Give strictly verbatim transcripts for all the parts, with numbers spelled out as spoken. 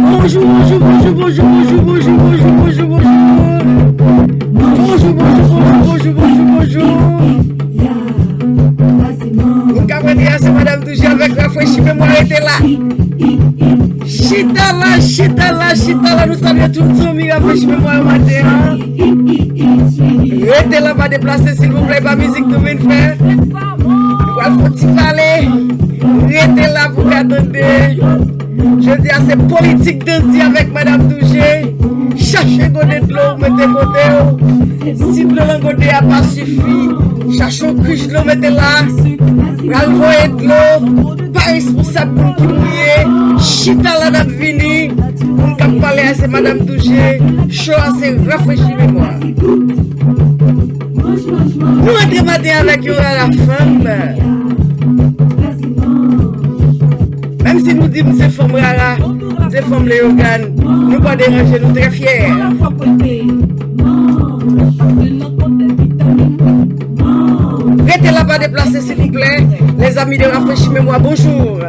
Bonjou, bonjou, bonjou, bonjou. Bonjou, bonjou, bonjou, bonjou, bonjou, bonjou, bonjou. Moun k ap rete a, se Madam Toujou avèk Rafrechi Memwa, rete la. Chita la, chita la, chita la, nou salye tout zanmi Rafrechi Memwa yo maten an. Rete la, pa deplase, silvouplè, pa mizik nou vin fè. Nou pral fè yon ti pale. Rete la pou ka tande. Jodi a, se politik dandi avèk Madam Toujou. Chache gode dlo, mete kote w. Si dlo nan gode a pa sifi, chache yon kwich dlo, mete la. Pral voye dlo. Pa responsab moun ki mouye. Chita la, n ap vini. Moun k ap pale a, se Madam Toujou. Cho a, se Rafrechi Memwa. Nou antre maten avèk yon rara fanm. Menm si nou di m se fanm rara, m se fanm Leyogàn, nou pa deranje, nou trè fyè. Rete la, pa deplase, silvouplè. Les amis de Rafrechi Memwa, bonjou.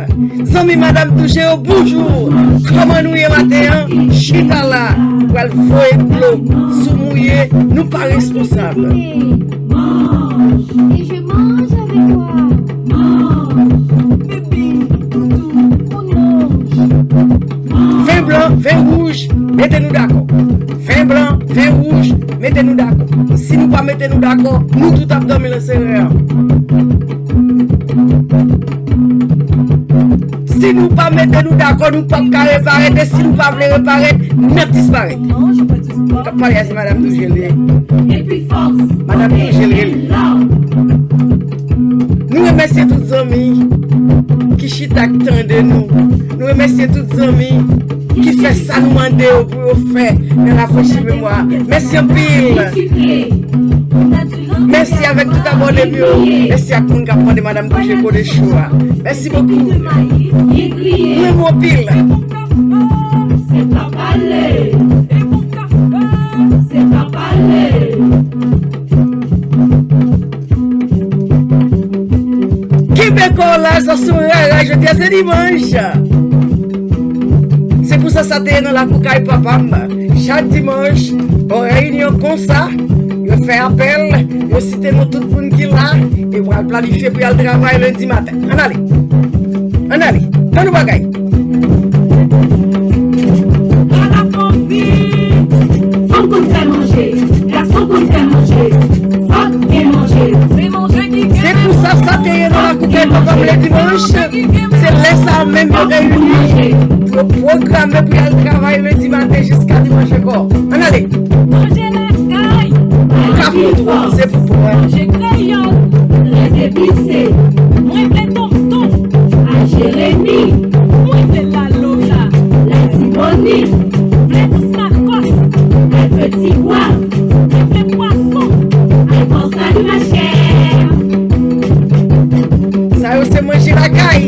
Zanmi Madam Toujou, bonjou. Kòman nou ye maten an? Chita la, pral voye dlo. Si w mouye, nou pa responsab. Et je mange avec toi. Ven blan, ven wouj, mete nou dakò. Ven blan, ven wouj, mete nou dakò. Si nou pa mete nou dakò, nou tout ap dòmi nan serè an. Si nou pa mete nou dakò, nou p ap ka reparèt. E si nou pa vle reparèt, n ap disparèt. K ap pale a se Madam Toujou li ye. Madam Toujou li ye. Nou remèsye tout zanmi ki chita k tande nou. Nou remèsye tout zanmi ki fè sa nou mande yo pou yo fè nan Rafrechi Memwa. Mèsi anpil. Mèsi avèk tout abòne m yo. Mèsi ak moun k ap mande Madam Toujou kote cho a. Mèsi bokou. Nou renmen w anpil. Se pa pale. E pou ka fè. Se pa pale. Kenbe kò w la, sa se yon rara, jodi a se dimanch. Se konsa sa te ye nan lakou kay papa m. Chak dimanch, bò reyinyon konsa, yo fè apèl, yo site non tout moun ki la, e pral planifye pou y al travay lendi maten. Ann ale. Ann ale. Ban nou bagay. Ala fanmi! Fanm konn fè manje, gason konn fè manje, fòk gen manje. Se manje ki gen. Se konsa sa te ye nan lakou kay papa m le dimanch. Se lè sa a menm yo reyini pou yo pwograme pou y al travay lendi maten jiska dimanch ankò. Ann ale. Manje lakay. Ka pou twò, se pou twò. Manje kreyòl. Trè epise. Mwen vle tonton. A Jeremi. Mwen vle lalola. Latibonit. Vle pous makòs. Al Petibwa. Mwen vle pwason. Al Pòsal machè. Sa yo se manje lakay.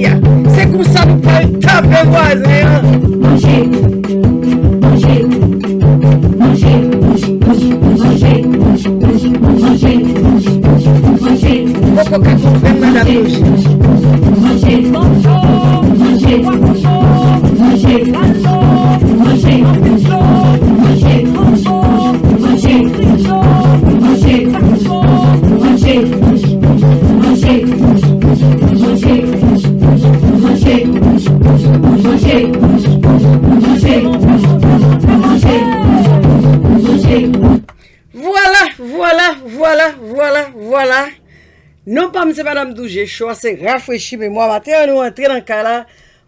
Se konsa nou pral tape vwazen an. Manje. Manje. Manje. Manje. Manje. Poko ka konprann Madam Toujou. Vwala, vwala, vwala, vwala, vwala. Non pa m se Madam Toujou, cho a se Rafrechi Memwa. Maten an nou antre nan kay la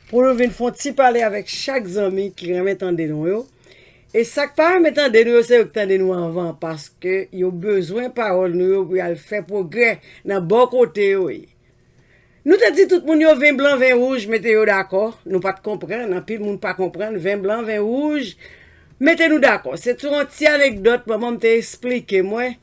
pou nou vin fè yon ti pale avèk chak zanmi ki renmen tande nou yo. E sa k pa renmen tande nou yo, se yo k tande nou anvan, paske yo bezwen pawòl nou yo pou y al fè pwogrè nan bò kote yo ye. Nou te di tout moun yo ven blan, ven wouj, mete yo dakò. Nou pa t konprann, anpil moun pa konprann. Ven blan, ven wouj, mete nou dakò. Se tou yon ti anekdòt manman m te esplike mwen.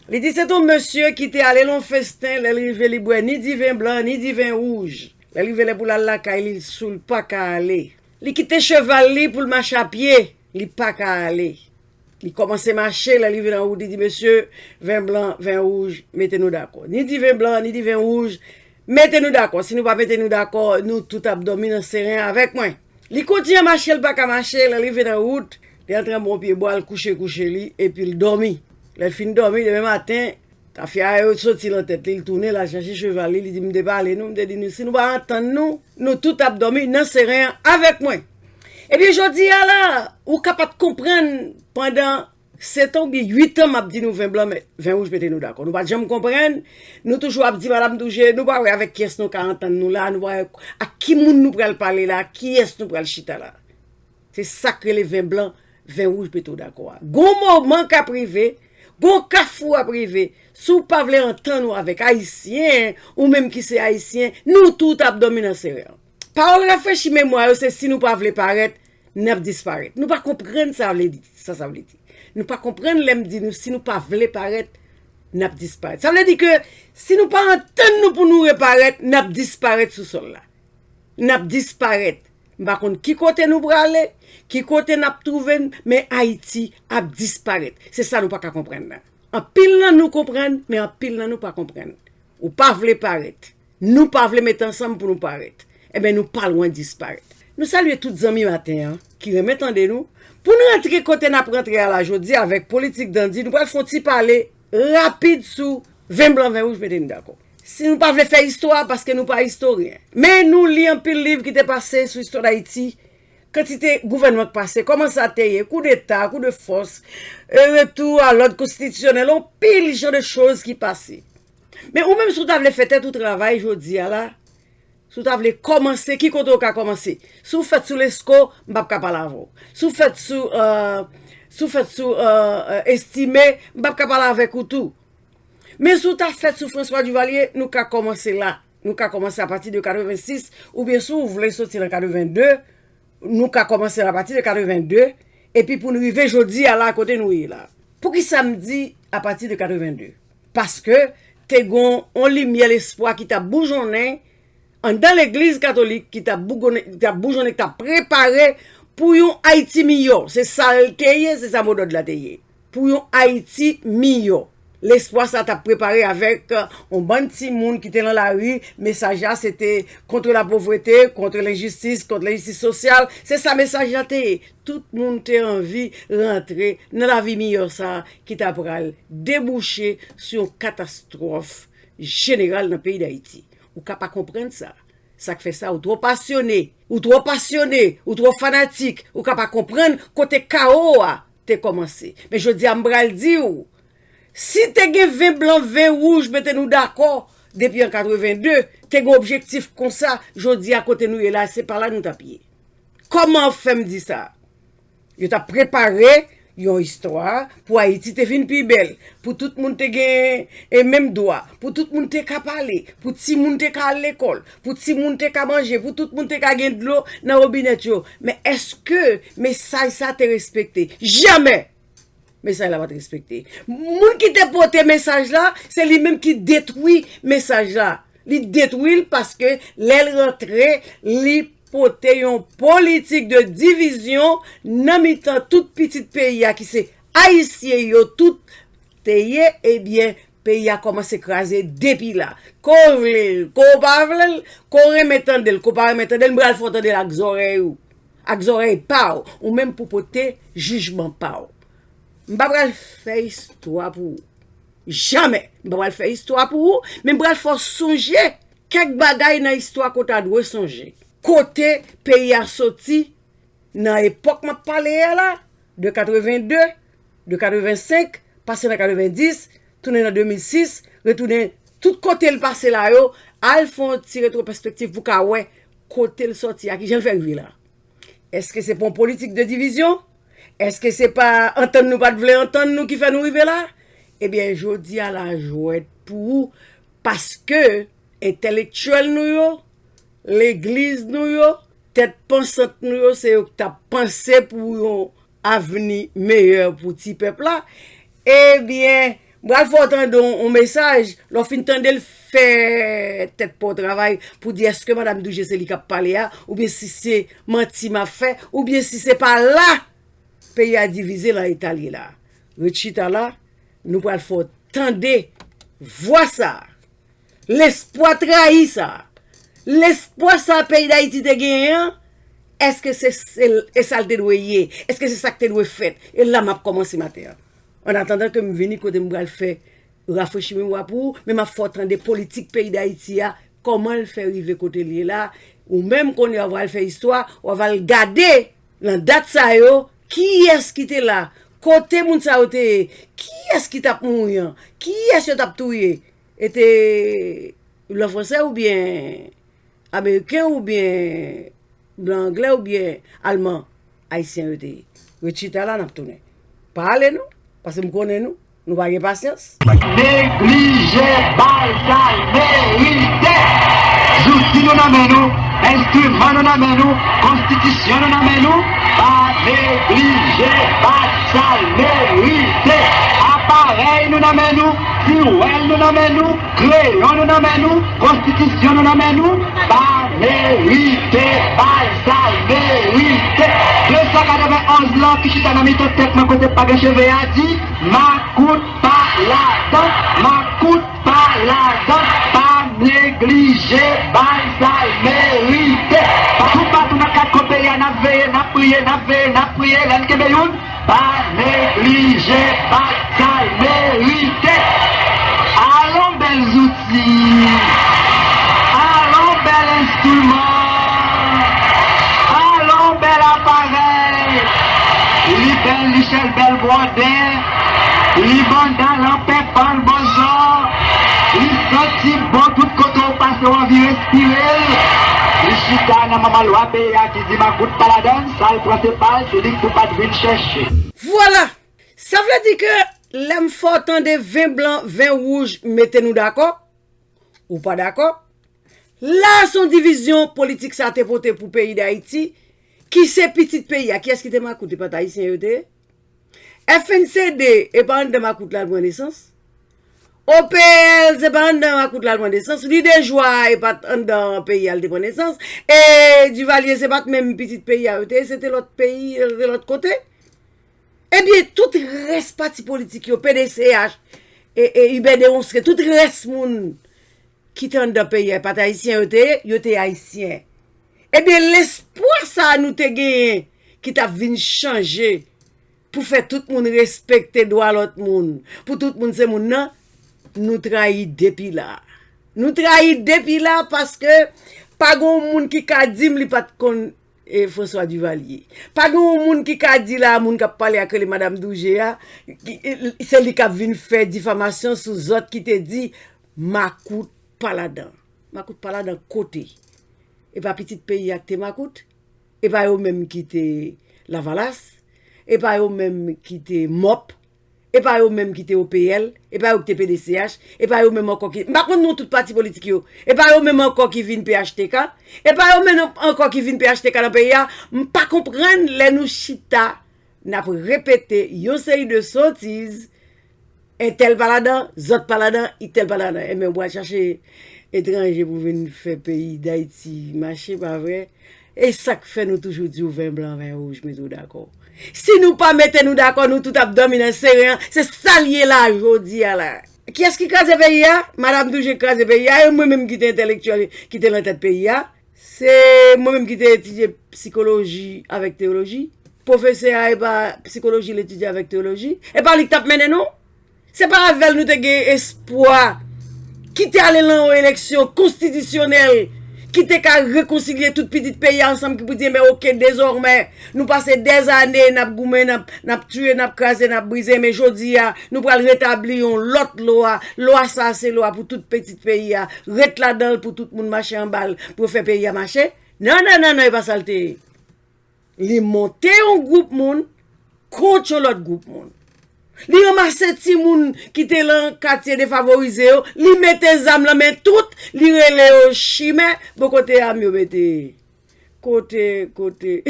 Li di se t on mesye ki te ale lan festen, lè l rive li bwè ni diven blan, ni diven wouj. Lè l rive lè pou l al lakay li, l sou, l pa ka ale. Li kite cheval li pou l mache a pye, li pa ka ale. Li kòmanse mache, lè l rive nan wout, li di, mesye, ven blan, ven wouj, mete nou dakò. Ni diven blan, ni diven wouj, Mete nou dakò. Si nou pa mete nou dakò, nou tout ap dòmi nan seren avèk mwen. Li kontinye mache, l pa ka mache, lè li rive nan wout, li antre anba yon pye bwa, l kouche kouche li, epi l dòmi. Lè l fin dòmi, demen maten, tafya yo soti nan tèt li, l tounen, l al chache cheval li, li di, "M te pale nou, m te di nou, si nou pa antann nou, nou tout ap dòmi nan seren an avèk mwen." Ebyen, jodi a la, ou ka pa t konprann pandan sèt an oubyen uit an m ap di nou ven blan, men ven wouj mete nou dakò. Nou pa t janm konprann. Nou toujou ap di, "Madanm Toujé, nou pa wè avèk kiyès nou ka antann nou la, nou pa wè ak ki moun nou pral pale la, ak kiyès nou pral chita la." Se sa k rele ven blan, ven wouj mete w dakò a. Gon moman k ap rive, gon kafou ap rive, si w pa vle antann ou avèk Ayisyen, ou menm ki se Ayisyen, nou tout ap dòmi nan seren an. Pawòl rafrechi memwa yo, se si nou pa vle parèt, n ap disparèt. Nou pa konprann sa vle di, sa sa vle di. Nou pa konprann lè m di nou, si nou pa vle parèt, n ap disparèt. Sa vle di ke si nou pa antann nou pou nou reparèt, n ap disparèt sou sòl la. N ap disparèt. M pa konn ki kote nou prale, ki kote n ap twouve n, men Ayiti ap disparèt. Se sa nou pa ka konprann nan. Anpil nan nou konprann, men anpil nan nou pa konprann. Ou pa vle parèt. Nou pa vle met ansanm pou nou parèt. Enben, nou pa lwen disparèt. Nou salye tout zanmi maten an ki renmen tande nou. Pou n rantre kote n ap rantre a la jodi avèk politik dandi, nou pral fè yon ti pale rapid sou ven blan, ven wouj, mete nou dakò. Si nou pa vle fè istwa, paske nou pa istoryen. Men nou li anpil liv ki te pase sou istwa Dayiti, kantite gouvènman k pase, kòman sa te ye, koudeta, koudefòs, e, retou a lòd konstitisyonèl, yon pil jan de choz ki pase. Men ou menm, si w ta vle fè tèt ou travay jodi a la, si w ta vle kòmanse, ki kote w ka kòmanse? Si w fèt sou Lesko, m p ap ka pale avè w. Si w fèt sou, e, si w fèt sou, e, e, Estime, m p ap ka pale avèk ou tou. Men si w ta fèt sou François Duvalier, nou ka kòmanse la. Nou ka kòmanse apati de katrevensis, oubyen si w vle soti nan katrevende, nou ka kòmanse apati de katrevende, epi pou n rive jodi a la kote nou ye la. Poukisa m di apati de katrevende? Paske te gon yon limyè lespwa ki t ap boujonnen anndan legliz katolik ki t ap bougonnen, ki t ap boujonnen, ki t ap prepare pou yon Ayiti miyò. Se sa l te ye, se sa modòd la te ye. Pou yon Ayiti miyò. Lespwa sa t ap prepare avèk, e, yon bann timoun ki te nan lari. Mesaj la, se te contre la pauvreté, contre l'injustice, contre l'injustice sociale. Se sa mesaj la te ye. Tout moun te anvi rantre nan lavi miyò sa ki ta pral debouche sou yon katastwòf jeneral nan peyi Dayiti. Ou ka pa konprann sa. Sa k fè sa, ou twò pasyone. Ou twò pasyone, ou twò fanatik, ou ka pa konprann kote kawo a te kòmanse. Men jodi a, m pral di w, si te gen ven blan, ven wouj, mete nou dakò, depi an katrevende, te gen objektif konsa, jodi a, kote nou ye la, se pa la nou t ap ye. Kòman fè m di sa? Yo t ap prepare yon istwa pou Ayiti te vin pi bèl, pou tout moun te gen, e, menm dwa, pou tout moun te ka pale, pou timoun te ka al lekòl, pou timoun te ka manje, pou tout moun te ka gen dlo nan wobinèt yo. Men èske mesaj sa te respekte? Jamè! Mesaj la pa t respekte. Moun ki te pote mesaj la, se li menm ki detwi mesaj la. Li detwi l paske lè l rantre, li pote yon politik de divizyon nan mitan tout pitit peyi a ki se Ayisyen yo tout te ye, ebyen, peyi a kòmanse kraze depi la. Ke w vle l, ke w pa vle l, ke w renmen tande l, ke w pa renmen tande l, m pral fè w tande l ak zòrèy ou, ak zòrèy pa w, ou menm pou pote jijman pa w. M pa pral fè istwa pou ou. Jamè. M pa pral fè istwa pou ou, men m pral fè w sonje kèk bagay nan istwa ke w ta dwe sonje. Kote peyi a soti nan epòk m ap pale a la, de katrevende, de katrevensenk, pase nan katrevendis, tounen nan de mil sis, retounen tout kote l pase la yo, al fè yon ti retwopèspektiv pou w ka wè kote l sòti a, kijan l fè rive la. Èske se pa yon politik de divizyon? Èske se pa antann nou pa t vle antann nou ki fè nou rive la? Ebyen, jodi a la jwèt pou ou, paske entèlektyèl nou yo, legliz nou yo, tèt pansant nou yo, se yo ki t ap panse pou yon avni meyè pou ti pèp la. Ebyen, m pral fè w tande yon, yon mesaj, lè w fin tande l, fè tèt pa w travay pou di èske Madanm Toujé se li k ap pale a, oubyen si se manti m ap fè, oubyen si se pa la peyi a divize lan eta l ye la. Ret chita la, nou pral fè w tande vwa sa a. Lespwa trayi sa, lespwa sa peyi Dayiti te genyen an, èske se, se, e sa l te dwe ye? Èske se sa k te dwe fèt? E la m ap kòmanse maten an. An atandan ke m vini kote m pral fè rafrechi memwa pou ou, men m ap fè w tande politik peyi Dayiti a, kòman l fè rive kote l ye la. Ou menm kounye a w al fè istwa, w al gade nan dat sa yo, kiyès ki te la, kote moun sa yo te ye, kiyès ki t ap mouri an, kiyès yo t ap touye. E te blan franse oubyen ameriken oubyen blan anglè oubyen alman, ayisyen yo te ye. Ret chita la, n ap tounen. Pa ale non, paske m konnen nou, nou pa gen pasyans. Neglije bagay merite. Zouti nou nan men nou, enstriman nou nan men nou, konstitisyon nou nan men nou, pa neglije bagay merite. Aparèy nou nan men nou, tiwèl nou nan men nou, kreyon nou nan men nou, konstitisyon nou nan men nou, pa merite bagay merite. De san katreven onz lan ki chita nan mitan tèt mwen kote pa gen cheve a di, makout pa ladan, makout pa ladan, pa neglije bagay merite. Toupatou nan kat kwen peyi a, n ap veye, n ap priye, n ap veye, n ap priye, lè n kenbe youn, pa neglije bagay merite. Alon bèl zouti. Alon bèl enstriman. Alon bèl aparèy. Li bèl, li chèl, bèl bwòdè. Li banda, lanpè, bal, bòzò. Li santi bon tout kote w pase, w anvi respire l. Li chita nan manman lwa peyi a ki di makout pa ladan l, sa l pran se pa l, se li k pou pa t vin chèche. Vwala! Sa vle di ke lè m fè w tande ven blan, ven wouj, mete nou dakò, ou pa dakò. La se yon divizyon politik sa te pote pou peyi Dayiti, ki se pitit peyi a. Kiyès ki te makout? E pa t ayisyen yo te ye? F N C D, e pa anndan makout la l pran nesans? O P L, se pa anndan makout la l pran nesans? Lidejwa, e pa t anndan peyi a l te pran nesans? E Divalye, se pa t menm pitit peyi a yo te ye, se te lòt peyi, se te lòt kote? Ebyen, tout rès pati politik yo, P D C H, e, e, Hubert Deronceray, tout rès moun ki te anndan peyi a, e pa t ayisyen yo te ye, yo te ayisyen. Ebyen, lespwa sa a nou te genyen ki t ap vin chanje pou fè tout moun respekte dwa lòt moun, pou tout moun se moun nan, nou trayi depi la. Nou trayi depi la paske pa gen yon moun ki ka di m li pa t konn e François Duvalier. Pa gen yon moun ki ka di la, moun k ap pale ak rele Madam Douje a, ki, e, se li k ap vin fè difamasyon sou zòt ki te di makout pa ladan. Makout pa ladan kote? E pa pitit peyi a k te makout? E pa yo menm ki te Lavalas? E pa yo menm ki te mòp? E pa yo menm ki te O P L, e pa yo ki te P D C H, e pa yo menm ankò ki, m pa konn non tout pati politik yo, e pa yo menm ankò ki vin P H T K, e pa yo menm ankò ki vin P H T K nan peyi a, m pa konprann lè nou chita, n ap repete yon seri de sotiz, entèl pa ladan, zòt pa ladan, itèl pa ladan. Enben, ou pral chache etranje pou vin fè peyi Dayiti mache, pa vre? E sa k fè nou toujou di w ven blan, ven wouj, mete w dakò. Si nou pa mete nou dakò, nou tout ap dòmi nan seren an. Se sa l ye la, jodi a la. Kiyès ki kraze peyi a? Madanm Douje kraze peyi a. E mwen menm ki te entèlektyèl, ki te nan tèt peyi a. Se mwen menm ki te etidye sikoloji avèk teyoloji. Pwofesè a, e pa sikoloji l etidye avèk teyoloji. E pa li k t ap mennen nou. Se pa avè l nou te gen espwa ki te ale nan yon eleksyon konstitisyonèl ki te ka rekonsilye tout pitit peyi a ansanm, ki pou di, enben, oke, dezòmè, nou pase dèzane n ap goumen, n ap, n ap tiye, n ap kraze, n ap brize, men jodi a, nou pral retabli yon lòt lwa. Lwa sa a, se lwa pou tout pitit peyi a. Ret ladan l pou tout moun mache anba l pou yo fè peyi a mache. Non, non, non, non, e pa sa l te ye. Li monte yon gwoup moun kont yon lòt gwoup moun. Li ranmase timoun ki te lan katye defavorize yo, li mete zam lan men tout, li rele yo chimè, bon kote zam yo mete? Kote, kote?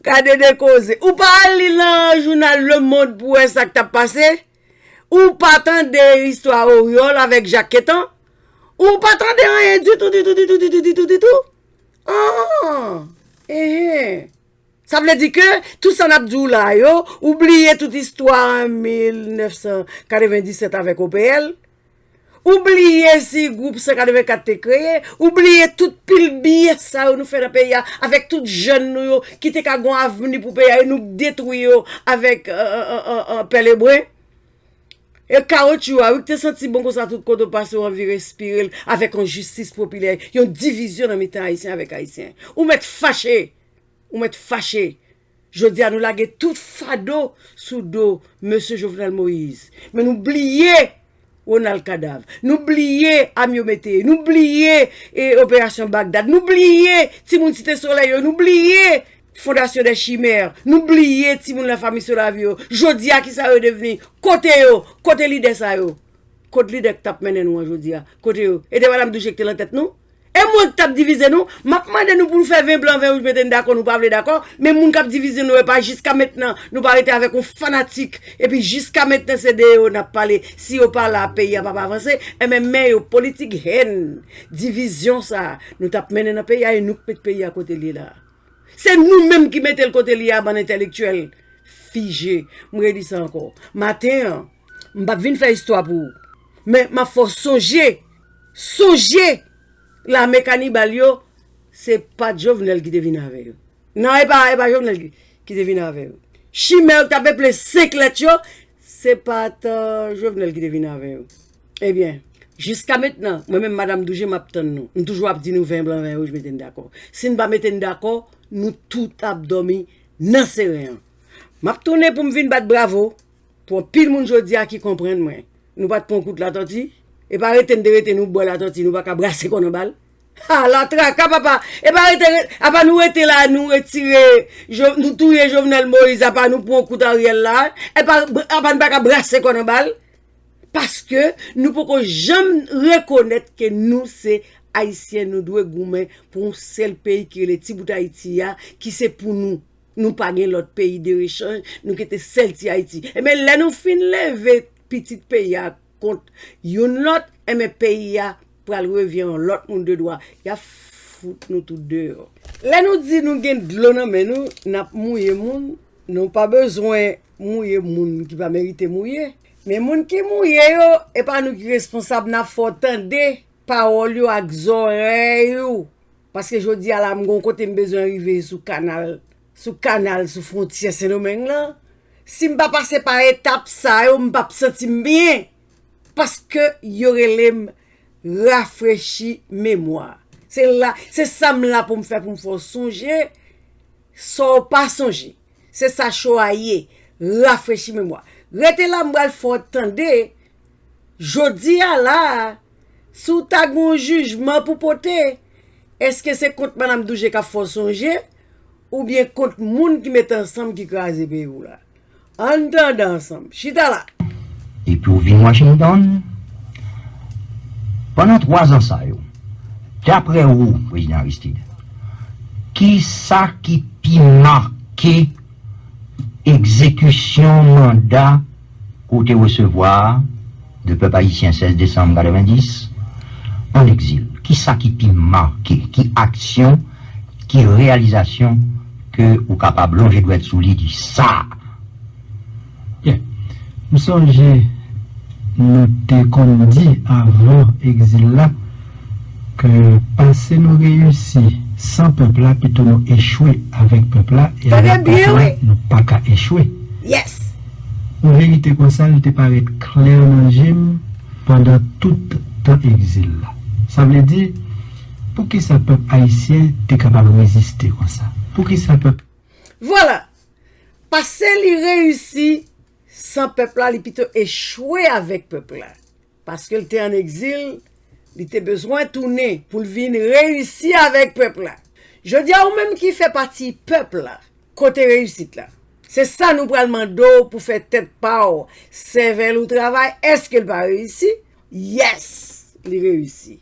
Gade de koze. Ou pa al li lan jounal Le Monde pou wè sa k t ap pase? Ou pa tande istwa Oryòl avèk Jak Ketan? Ou pa tande anyen ditou, ditou, ditou, ditou, ditou, ditou? Ah, enhen. Sa vle di ke tout sa n ap di w la yo, ou bliye tout istwa an mil nèf san katrevenndisèt avèk O P L, ou bliye si gwoup san katrevenkat te kreye, ou bliye tout pil byen sa yo nou fè nan peyi a, avèk tout jèn nou yo ki te ka gon avni pou peyi a, e nou detwi yo avèk pèlebren. E kawotchou a, wi, ki te santi bon konsa tout kote w pase, w anvi respire l, avèk yon jistis popilè, yon divizyon nan mitan Ayisyen avèk Ayisyen. Ou mèt fache! Ou mèt fache! Jodi a, nou lage tout fado sou do mesye Jovenel Moïse. Men nou bliye Ronald Kadav. Nou bliye Amyo Mete. Nou bliye e, Operasyon Bagdad. Nou bliye timoun Site Solèy yo. Nou bliye Fondasyon dè Chimè. Nou bliye timoun Lafanmi Solavi yo. Jodi a, kisa yo devni? Kote yo? Kote lidè sa yo? Kot lidè k t ap mennen nou an jodi a? Kote yo? E te Madanm Douje ki te lan tèt nou? E mwen k t ap divize nou? M ap mande nou pou nou fè ven blan, ven wouj, mete n dakò, nou pa vle dakò. Men moun k ap divize nou, e pa jiska mentnan, nou pa rete avèk yon fanatik. Epi jiska mentnan, se de yo n ap pale. Si yo pa la, peyi a p ap avanse. Enben, men yo politik hèn, divizyon sa a, nou t ap mennen nan peyi a, e nou k met peyi a kote l ye la. Se nou menm ki mete l kote l ye a, bann entèlektyèl fije. M redi sa ankò. Maten an, m p ap vin fè istwa pou ou. Men m ap fè w sonje, sonje, lame kanibal yo, se pa t Jovenel ki te vin avè yo. Non, e pa, e pa Jovenel ki, ki te vin avè yo. Chimè yo k t ap eple senk lèt yo, se pa t, euh, Jovenel ki te vin avè yo. Ebyen, jiska mentnan, mwen menm, Madanm Douje, m ap tann nou. M toujou ap di nou ven blan, ven wouj, mete n dakò. Si n pa mete n dakò, nou tout ap dòmi nan seren an. M ap tounen pou m vin bat bravo pou anpil moun jodi a ki konprann mwen. Nou pa t pran kout latòti? E pa rete n te rete nou bwè latòti, nou pa ka brase kò nan bal? Ha, la traka, papa! E pa rete, apa nou rete la, nou retire, Jo- nou touye Jovenel Moïse, apa nou pran kout Ariel la? E pa, apa n pa ka brase kò nan bal? Paske nou poko janm rekonèt ke nou se Ayisyen, nou dwe goumen pou yon sèl peyi ki rele Ti Bout Ayiti a, ki se pou nou. Nou pa gen lòt peyi de rechanj, nou kite sèl ti Ayiti. Enben, lè nou fin leve pitit peyi a kont youn lòt, enben, peyi a pral revyen yon lòt moun de dwa. Y ap fout nou tout deyò. Lè nou di nou gen dlo nan men nou, n ap mouye moun, nou pa bezwen mouye moun ki pa merite mouye. Men moun ki mouye yo, e pa nou ki responsab, n ap fè w tande pawòl yo ak zòrèy ou. Paske jodi a la, m gon kote m bezwen rive sou kanal, sou kanal, sou fwontyè Sendomeng lan. Si m pa pase pa etap sa yo, m p ap santi m byen. Paske yo rele m rafrechi memwa. Se la, se sa m la pou m fè, pou m fè w sonje sa w pa sonje. Se sa cho a ye, rafrechi memwa. Rete la, m pral fè w tande, jodi a la, si w ta gen yon jijman pou pote, èske se kont Madanm Douje k ap fè w sonje, oubyen kont moun ki mete ansanm ki kraze peyi w la? Ann tande ansanm. Chita la. Epi w vin Washington, pandan twa zan sa yo, daprè ou, Prezidan Aristide, kisa ki pi make egzekisyon manda ke w te resevwa de pèp ayisyen sèz desanm katrevenndis an egzil? Kisa ki pi make? Ki aksyon, ki reyalizasyon ke ou kapab lonje dwèt sou li, di sa? Byen. M sonje nou te konn di avan egzil la ke pase nou reyisi san pèp la, pito nou echwe avèk pèp la, e avèk pèp la, nou pa ka echwe. Yon verite konsa, li te parèt klè nan je m pandan tout tan egzil la. Sa vle di, poukisa pèp ayisyen te kapab reziste konsa? Poukisa pèp Vwala! Pase li reyisi san pèp la, li pito echwe avèk pèp la. Paske l te ann egzil, li te bezwen tounen pou l vin reyisi avèk pèp la. Jodi a, ou menm ki fè pati pèp la, kote reyisit la? Se sa nou pral mande w pou fè tèt pa w, sèvèl ou travay, èske l pa reyisi? Yes! Li reyisi.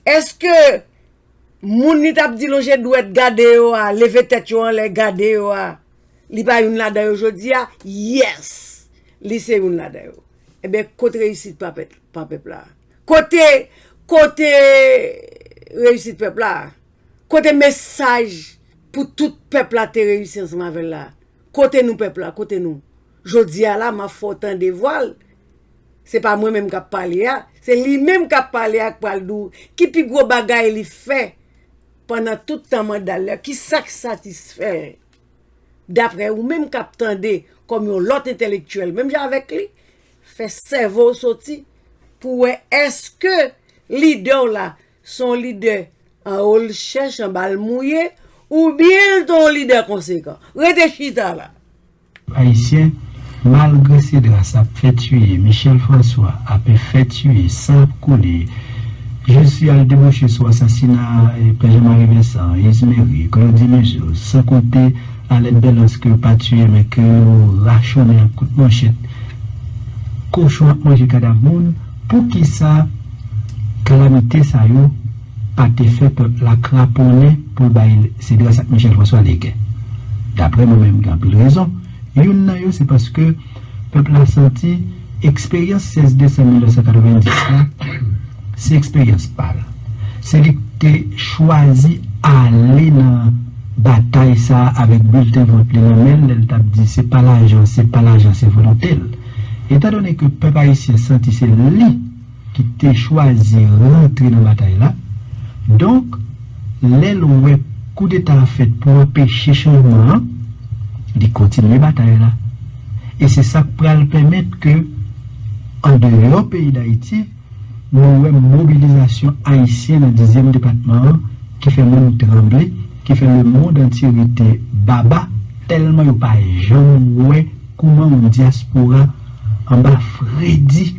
Èske moun li t ap di lonje dwèt gade yo a, leve tèt yo anlè gade yo a, li pa youn ladan yo jodi a? Yes! Li se youn ladan yo. Enben, kot reyisit pa pèp, pa pèp la? Kote, kote reyisit pèp la? Kote mesaj pou tout pèp la te reyisi ansanm avè l la. Kote nou pèp la? Kote nou? Jodi a la, m ap fè w tande vwa l. Se pa mwen menm k ap pale a, se li menm k ap pale a k pral di w ki pi gwo bagay li fè pandan tout tan manda l la, ki sa k satisfè l. Daprè ou menm k ap tande kòm yon lòt entèlektyèl, menm jan avèk li, fè sèvo w soti pou w wè èske lidè w la se yon lidè an wo l chèch, an ba l mouye, oubyen l te yon lidè konsekan? Rete chita la. Ayisyen, malgre Cedras ap fè tiye, Michel François ap fè tiye, san ap koule, jis y al debouche sou asasina Pè Jean Marie Vincent, Izmery, Claudy Museau, san konte Aled Belans ke yo pa tiye men ke yo rachonnen ak kout manchèt. Kochon ap manje kadav moun, poukisa kalamite sa yo pa te fè pèp la kraponnen pou l bay Cedras ak Michel François legen? Daprè mwen menm, gen anpil rezon. Youn nan yo, se paske pèp la santi eksperyans sèz desanm mil nèf san katrevenndis la, se eksperyans pa l. Se li ki te chwazi ale nan batay sa a avèk bilten vòt li nan men l, lè l t ap di se pa lajan, se pa lajan, se volonte l. Etandone ke pèp ayisyen santi se li ki te chwazi rantre nan batay la, donk, lè l wè koudeta a fèt pou anpeche chanjman an, li kontinye batay la. E se sa k pral pèmèt ke, andeyò peyi Dayiti, nou wè mobilizasyon ayisyen nan dizyèm depatman an ki fè moun tranble, ki fè lemonn antye rete baba, tèlman yo pa janm wè kouman yon dyaspora anba fredi,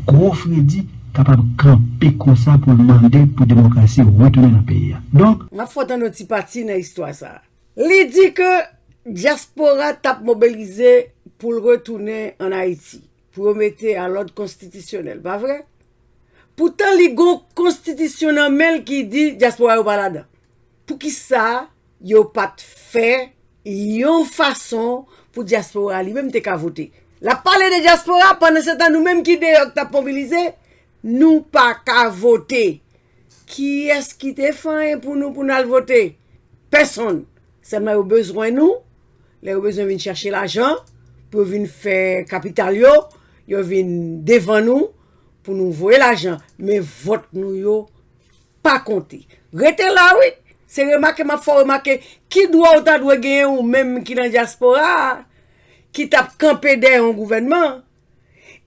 gwo fredi, kapab kanpe konsa pou l mande pou demokrasi retounen nan peyi a. Donk, M ap fè w tande yon ti pati nan istwa sa a. Li di ke dyaspora t ap mobilize pou l retounen ann Ayiti, pou yo mete a lòd konstitisyonèl, pa vre? Poutan li gen yon konstitisyon nan men l ki di dyaspora yo pa ladan. Poukisa yo pa t fè yon fason pou dyaspora li menm te ka vote? L ap pale de dyaspora, pandansetan nou menm ki deyò k t ap mobilize, nou pa ka vote. Kiyès ki te fè anyen pou nou, pou n al vote? Pèsonn. Sèlman yo bezwen nou, lè yo bezwen vin chèche lajan, pou yo vin fè kapital yo, yo vin devan nou, pou nou voye lajan. Men vòt nou yo pa konte. Rete la wi. Se remake m ap fè w remake ki dwa w ta dwe genyen ou menm ki nan dyaspora a, ki t ap kanpe dèyè yon gouvènman,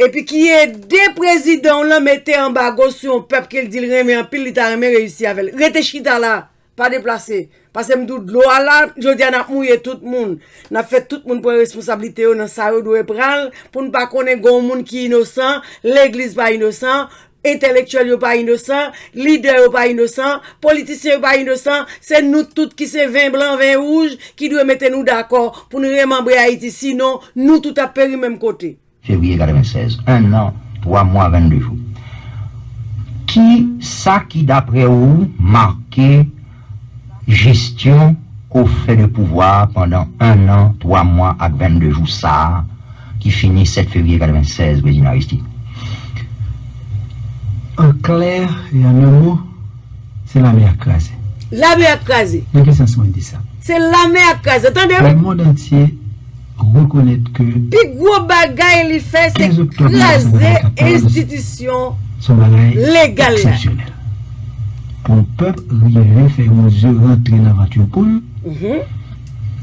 epi ki ede prezidan w lan mete anbago sou yon pèp ke l di l renmen anpil, li ta renmen reyisi avè l. Rete chita la, pa deplase. Pase m di w dlo a la, jodi a n ap mouye tout moun. N ap fè tout moun pran responsablite yo nan sa yo dwe pran, pou n pa konnen gen yon moun ki inosan, legliz pa inosan, entèlektyèl yo pa inosan, lidè yo pa inosan, politisyen yo pa inosan, se nou tout ki se ven blan, ven wouj, ki dwe mete nou dakò pou n remanbre Ayiti, sinon nou tout ap peri menm kote. Fevriye katrevennsèz, en an, twa mwa, vennde jou. Ki sa ki, daprè ou, make jesyon ofè de pouvwa pandan en an, twa mwa ak vennde jou sa a, ki fini sèt fevriye katrevennsèz, Prezidan Aristide? An klè e an en mo, se lame a k kraze. Lame a k kraze. Nan ki sans mwen di sa? Se lame a k kraze, tande wi. Lemonn antye rekonèt ke pi gwo bagay li fè se kraze enstitisyon legal la. Pou yon pèp rive fè yon ze rantre nan vant yon poul,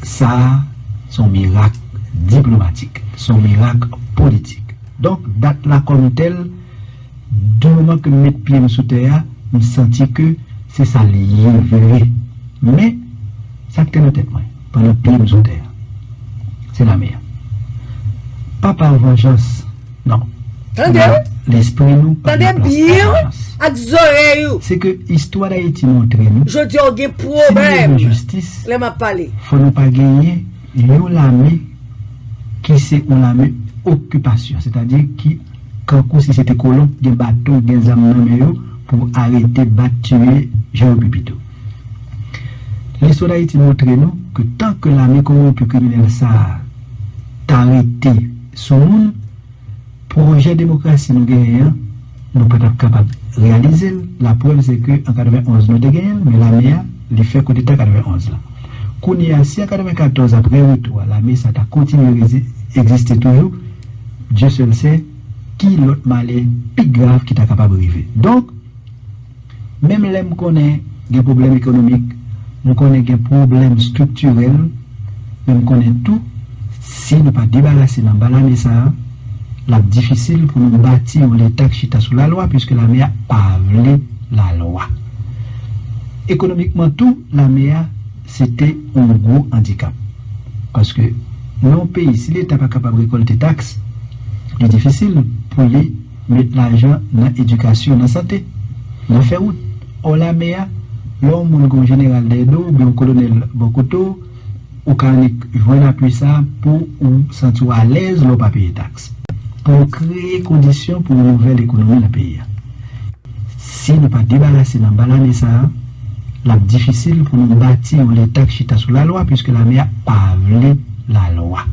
sa a se yon mirak diplomatik, se yon mirak politik. Donk, dat la kòm tèl, di moman ke m met pye m sou tè a, m santi ke se sa l ye vre. Men, sa k te nan tèt mwen pandan pye m sou tè a, se lame a. Pa pa vanjans, non. Tande wi. Lespri nou pa gen plas pa vanjans. Tande byen wi, ak zòrèy ou. Se ke istwa Dayiti montre nou, jodi a w gen pwoblèm lè m ap pale. Fò nou pa genyen yon lame ki se yon lame okipasyon, sètadi ki kankou si se te kolon, gen baton, gen zam nan men yo pou arete, bat, tiye, jan yo pi pito. Listwa Dayiti montre nou ke tanke lame kowonpi kriminèl sa a ta rete sou moun, pwojè demokrasi nou genyen an, nou pa t ap kapab reyalize l. Laprèv se ke an katrevenn onz nou te genyen l, men lame a, li fè koudeta katrevenn onz la. Kounye a, si an katrevenkatòz, apre retou a, lame sa ta kontinye rezi- egziste toujou, Dye sèl sè ki lòt malè pi grav ki ta kapab rive. Donk, menm lè m konnen gen pwoblèm ekonomik, m konnen gen pwoblèm estriktirèl, men m konnen tou, si nou pa debarase n anba lame sa a, l ap difisil pou nou bati yon Leta k chita sou lalwa, piske lame a pa vle lalwa. Ekonomikman tou, lame a se te yon gwo andikap. Paske nan yon peyi, si Leta pa kapab rekòlte taks, li difisil pou li met lajan nan edikasyon, nan sante, nan fè wout. Ò, lame a, lè yon moun gen yon jeneral dèyè do w oubyen yon kolonèl bò kote w, ou ka annik jwenn apui sa a pou ou santi w alèz lè w pa peye taks. Pou nou kreye kondisyon pou yon nouvèl ekonomi nan peyi a. Si nou pa debarase n anba lame sa a, l ap difisil pou nou bati yon Leta k chita sou lalwa, piske lame a pa vle lalwa.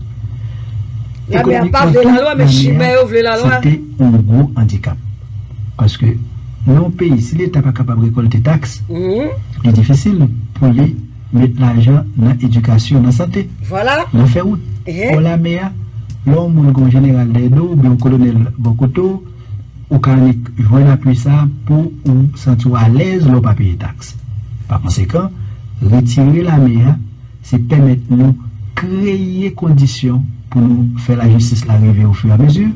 Lame a pa vle lalwa, men chimè yo vle lalwa. Se te yon gwo andikap. Paske nan yon peyi, si Leta pa kapab rekòlte taks, li difisil pou li met lajan nan edikasyon, nan sante, nan fè wout. Ò, lame a, lè yon moun gen yon jeneral dèyè do w oubyen yon kolonèl bò kote w, ou ka annik jwenn apui sa a pou ou santi w alèz lè w pa peye taks. Pa konsekan, retire lame a, se pèmèt nou kreye kondisyon pou nou fè lajistis la rive ofiramezu,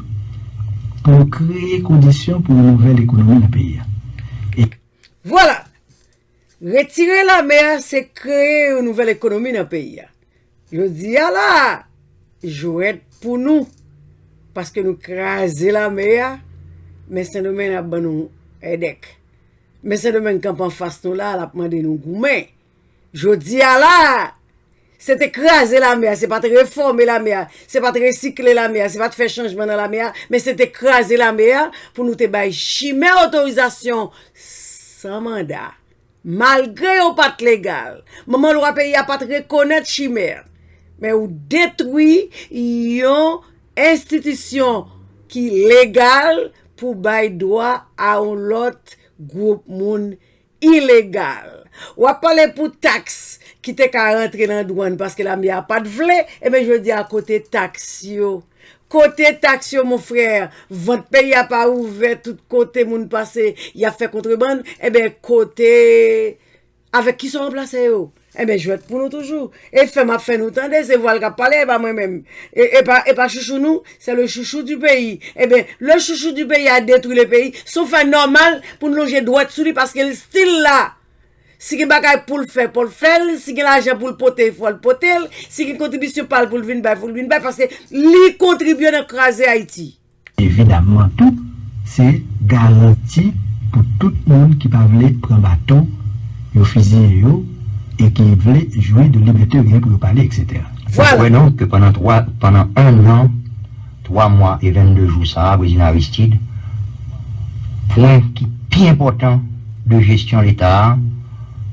pou nou kreye kondisyon pou yon nouvèl ekonomi nan peyi a. E Vwala! Retire lame a, se kreye yon nouvèl ekonomi nan peyi a. Jodi a la a, jwèt pou nou. Paske nou kraze lame a, men Sendomeng ap ban nou èdèk. Men Sendomeng kanpe anfas nou la, l ap mande nou goumen. Jodi a la a, se te kraze lame a, se pa t refòme lame a, se pa t resikle lame a, se pa t fè chanjman nan lame a, men se te kraze lame a pou nou te bay chimè otorizasyon san manda. Malgre yo pa t legal, manman lwa peyi a pa t rekonèt chimè. Men ou detwi yon enstitisyon ki legal pou bay dwa a yon lòt gwoup moun ilegal. W ap pale pou taks ki te ka rantre nan dwàn paske lame a pa t vle, ebyen jodi a kote taks yo? Kote taks yo, mon frè? Vant peyi a pa ouvè, tout kote moun pase, y ap fè kontrebann, ebyen kote, avèk kisa w ranplase yo? Ebyen jwèt pou nou toujou. E fè m ap fè nou tande, se vwal k ap pale, e pa mwen menm. E, e pa, e pa chouchou nou, c'est le chouchou du pays. Ebyen, le chouchou du pays a détruit le pays. Se yon fè nòmal pou n lonje dwèt sou li paske l still la. Si gen bagay pou l fè, pou l fè l. Si gen lajan pou l pote, fò l pote l. Si gen kontribisyon pa l pou l vin bay, pou l vin bay, paske li kontribye nan kraze Ayiti. Evidaman tou, se garanti pou tout moun ki pa vle pran baton, yo fiziye yo, e ki vle jwi de libète yo genyen pou yo pale, et cetera. Vwala. Kwè non ke pandan twa, pandan en an, twa mwa e vennde jou sa a, Prezidan Aristide, pwen ki pi enpòtan de jesyon Leta a,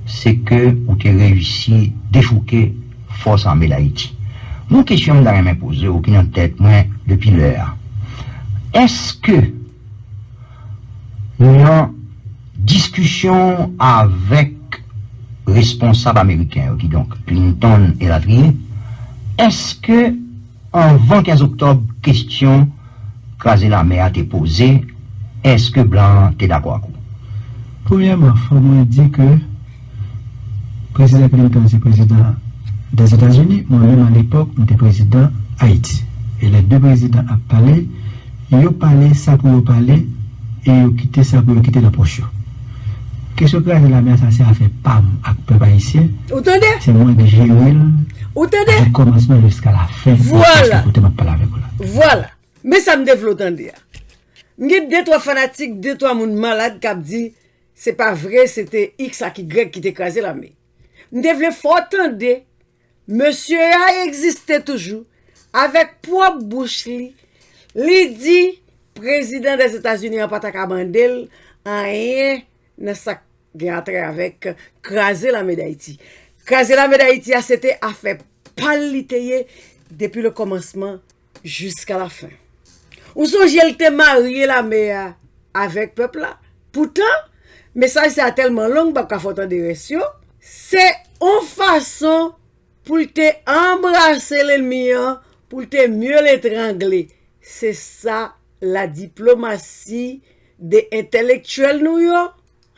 se ke ou te reyisi dechouke Fòs Ame Dayiti. Yon kesyon m ta renmen poze w ki nan tèt mwen depi lè a. Èske nan diskisyon avèk responsab ameriken yo, kidonk Clinton elatriye, èske anvan kenz oktòb, kesyon kraze lame a te poze, èske blan an te dakò ak ou? Premyèman, fò mwen di ke Prezidan Clinton se prezidan Dèzetazini, mwen menm alepòk, m te prezidan Ayiti. E lè de prezidan ap pale, yo pale sa pou yo pale, e yo kite sa pou yo kite nan pòch yo. Kesyon kraze lame a, sa se afè pa m ak pèp ayisyen. Ou tande? Se mwen ki jere l di kòmansman jiska lafen. Vwala. Kote m ap pale avèk ou la. Vwala. Men sa m te vle w tande a. M gen de twa fanatik, de twa moun malad k ap di, se pa vre, se te X ak Y ki te kraze lame. M te vle fè w tande, mesye a egziste toujou, avèk pwòp bouch li, li di prezidan Dèzetazini an pa ta ka mande l anyen nan sa k gen atrè avèk kraze lame Dayiti. Kraze lame Dayiti a, se te afè pa l li te ye depi le kòmansman jiska lafen. Ou sonje l te marye lame a avèk pèp la? Poutan, mesaj sa a tèlman long, m p ap ka fè w tande rès yo. Se yon fason pou l te anbrase lènmi an, pou l te mye l etrangle. Se sa ladiplomasi de entèlektyèl nou yo?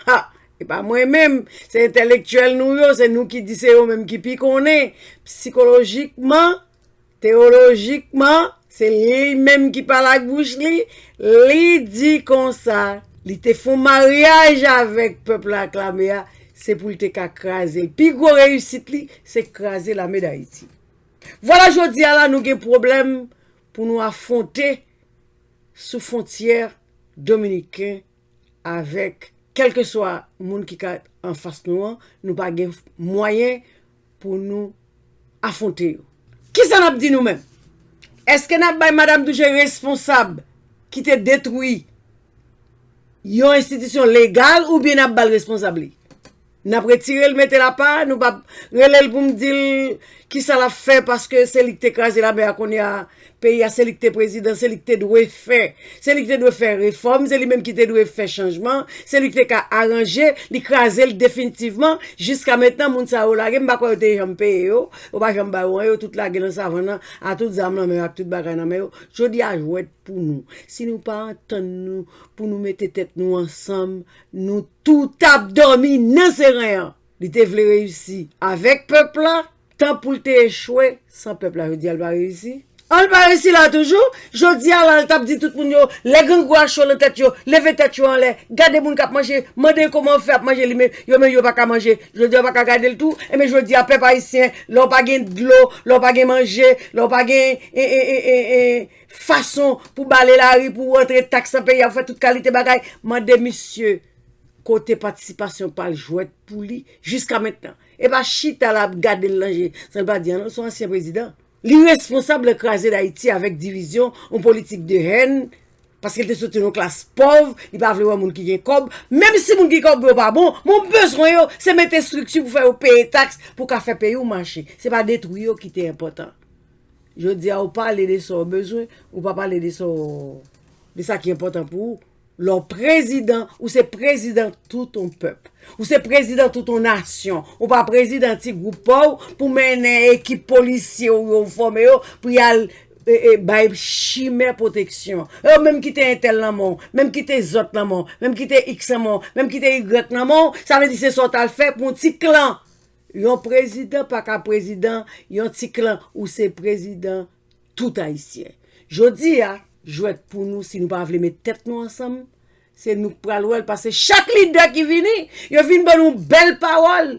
Ha! E pa mwen menm, se entèlektyèl nou yo, se nou ki di se yo menm ki pi konnen. Sikolojikman, teyolojikman, se li menm ki pale ak bouch li, li di konsa, li te fè yon maryaj avèk pèp la aklame a, se pou l te ka kraze l. Pi gwo reyisit li, se kraze lame Dayiti. Vwala, jodi a la, nou gen pwoblèm pou nou afwonte sou fwontyè dominiken avèk kèlkeswa moun ki ka anfas nou an, nou pa gen mwayen pou nou afwonte yo. Kisa n ap di nou menm? Èske n ap bay Madanm Touche responsab ki te detwi yon enstitisyon legal oubyen n ap ba l responsab li? N ap retire l, mete l apa, nou p ap rele l pou m di l kisa l ap fè, paske se li ki te kraze lame a kounye a, peyi a, se li ki te prezidan, se li ki te dwe fè. Se li ki te dwe fè refòm, se li menm ki te dwe fè chanjman, se li ki te ka aranje, li kraze l definitivman. Jiska mentnan, moun sa yo lage, m pa kwè yo te janm peye yo, yo pa janm ba yo anyen, yo tout lage nan savann nan, a tout zam nan men yo, ak tout bagay nan men yo. Jodi a, jwèt pou nou. Si nou pa antann nou, pou nou mete tèt nou ansanm, nou tout ap dòmi nan seren an. Li te vle reyisi avèk pèp la, tan pou l te echwe san pèp la. Jodi a, l pa reyisi. An, l pa reyisi la toujou. Jodi a la, l t ap di tout moun yo, lè grangou a cho nan tèt yo, leve tèt yo anlè, gade moun k ap manje, mande yo kòman yo fè ap manje, li men, yo menm yo pa ka manje. Jodi a, yo pa ka gade l tou. Enben, jodi a, pèp ayisyen, lè w pa gen dlo, lè w pa gen manje, lè w pa gen, e, e, e, e, e, fason pou bale lari, pou rantre taks nan peyi a, pou fè tout kalite bagay, mande misye kote patisipasyon pa l jwèt pou li jiska mentnan. E pa chita la ap gade l nan je, san l pa di anyen, non, se yon ansyen prezidan. Li responsab nan kraze Dayiti avèk divizyon, yon politik de hèn, paske l te soti nan yon klas pòv, li pa vle wè moun ki gen kòb. Menm si moun ki gen kòb yo pa bon, men w bezwen yo, se mete estrikti pou fè yo peye taks, pou ka fè peyi w mache. Se pa detwi yo ki te enpòtan. Jodi a, ou pale de sa w bezwen, ou pa pale de sa w, de sa ki enpòtan pou ou. Lè w prezidan, ou se prezidan tout yon pèp. Ou se prezidan tout yon nasyon. Ou pa prezidan ti gwoup pa w pou mennen ekip polisye w yo fòme yo pou y al, e, e, bay chimè pwoteksyon. Yo menm kite entèl nan men w, menm kite zòt nan men w, menm kite iks nan men w, menm kite igrèk nan men w, sa vle di se sa w t al fè pou yon ti klan. Yon prezidan pa ka prezidan yon ti klan, ou se prezidan tout Ayisyen. Jodi a, jwèt pou nou, si nou pa vle met tèt nou ansanm, se nou k pral wè l, paske chak lidè ki vini, yo vin ban nou bèl pawòl.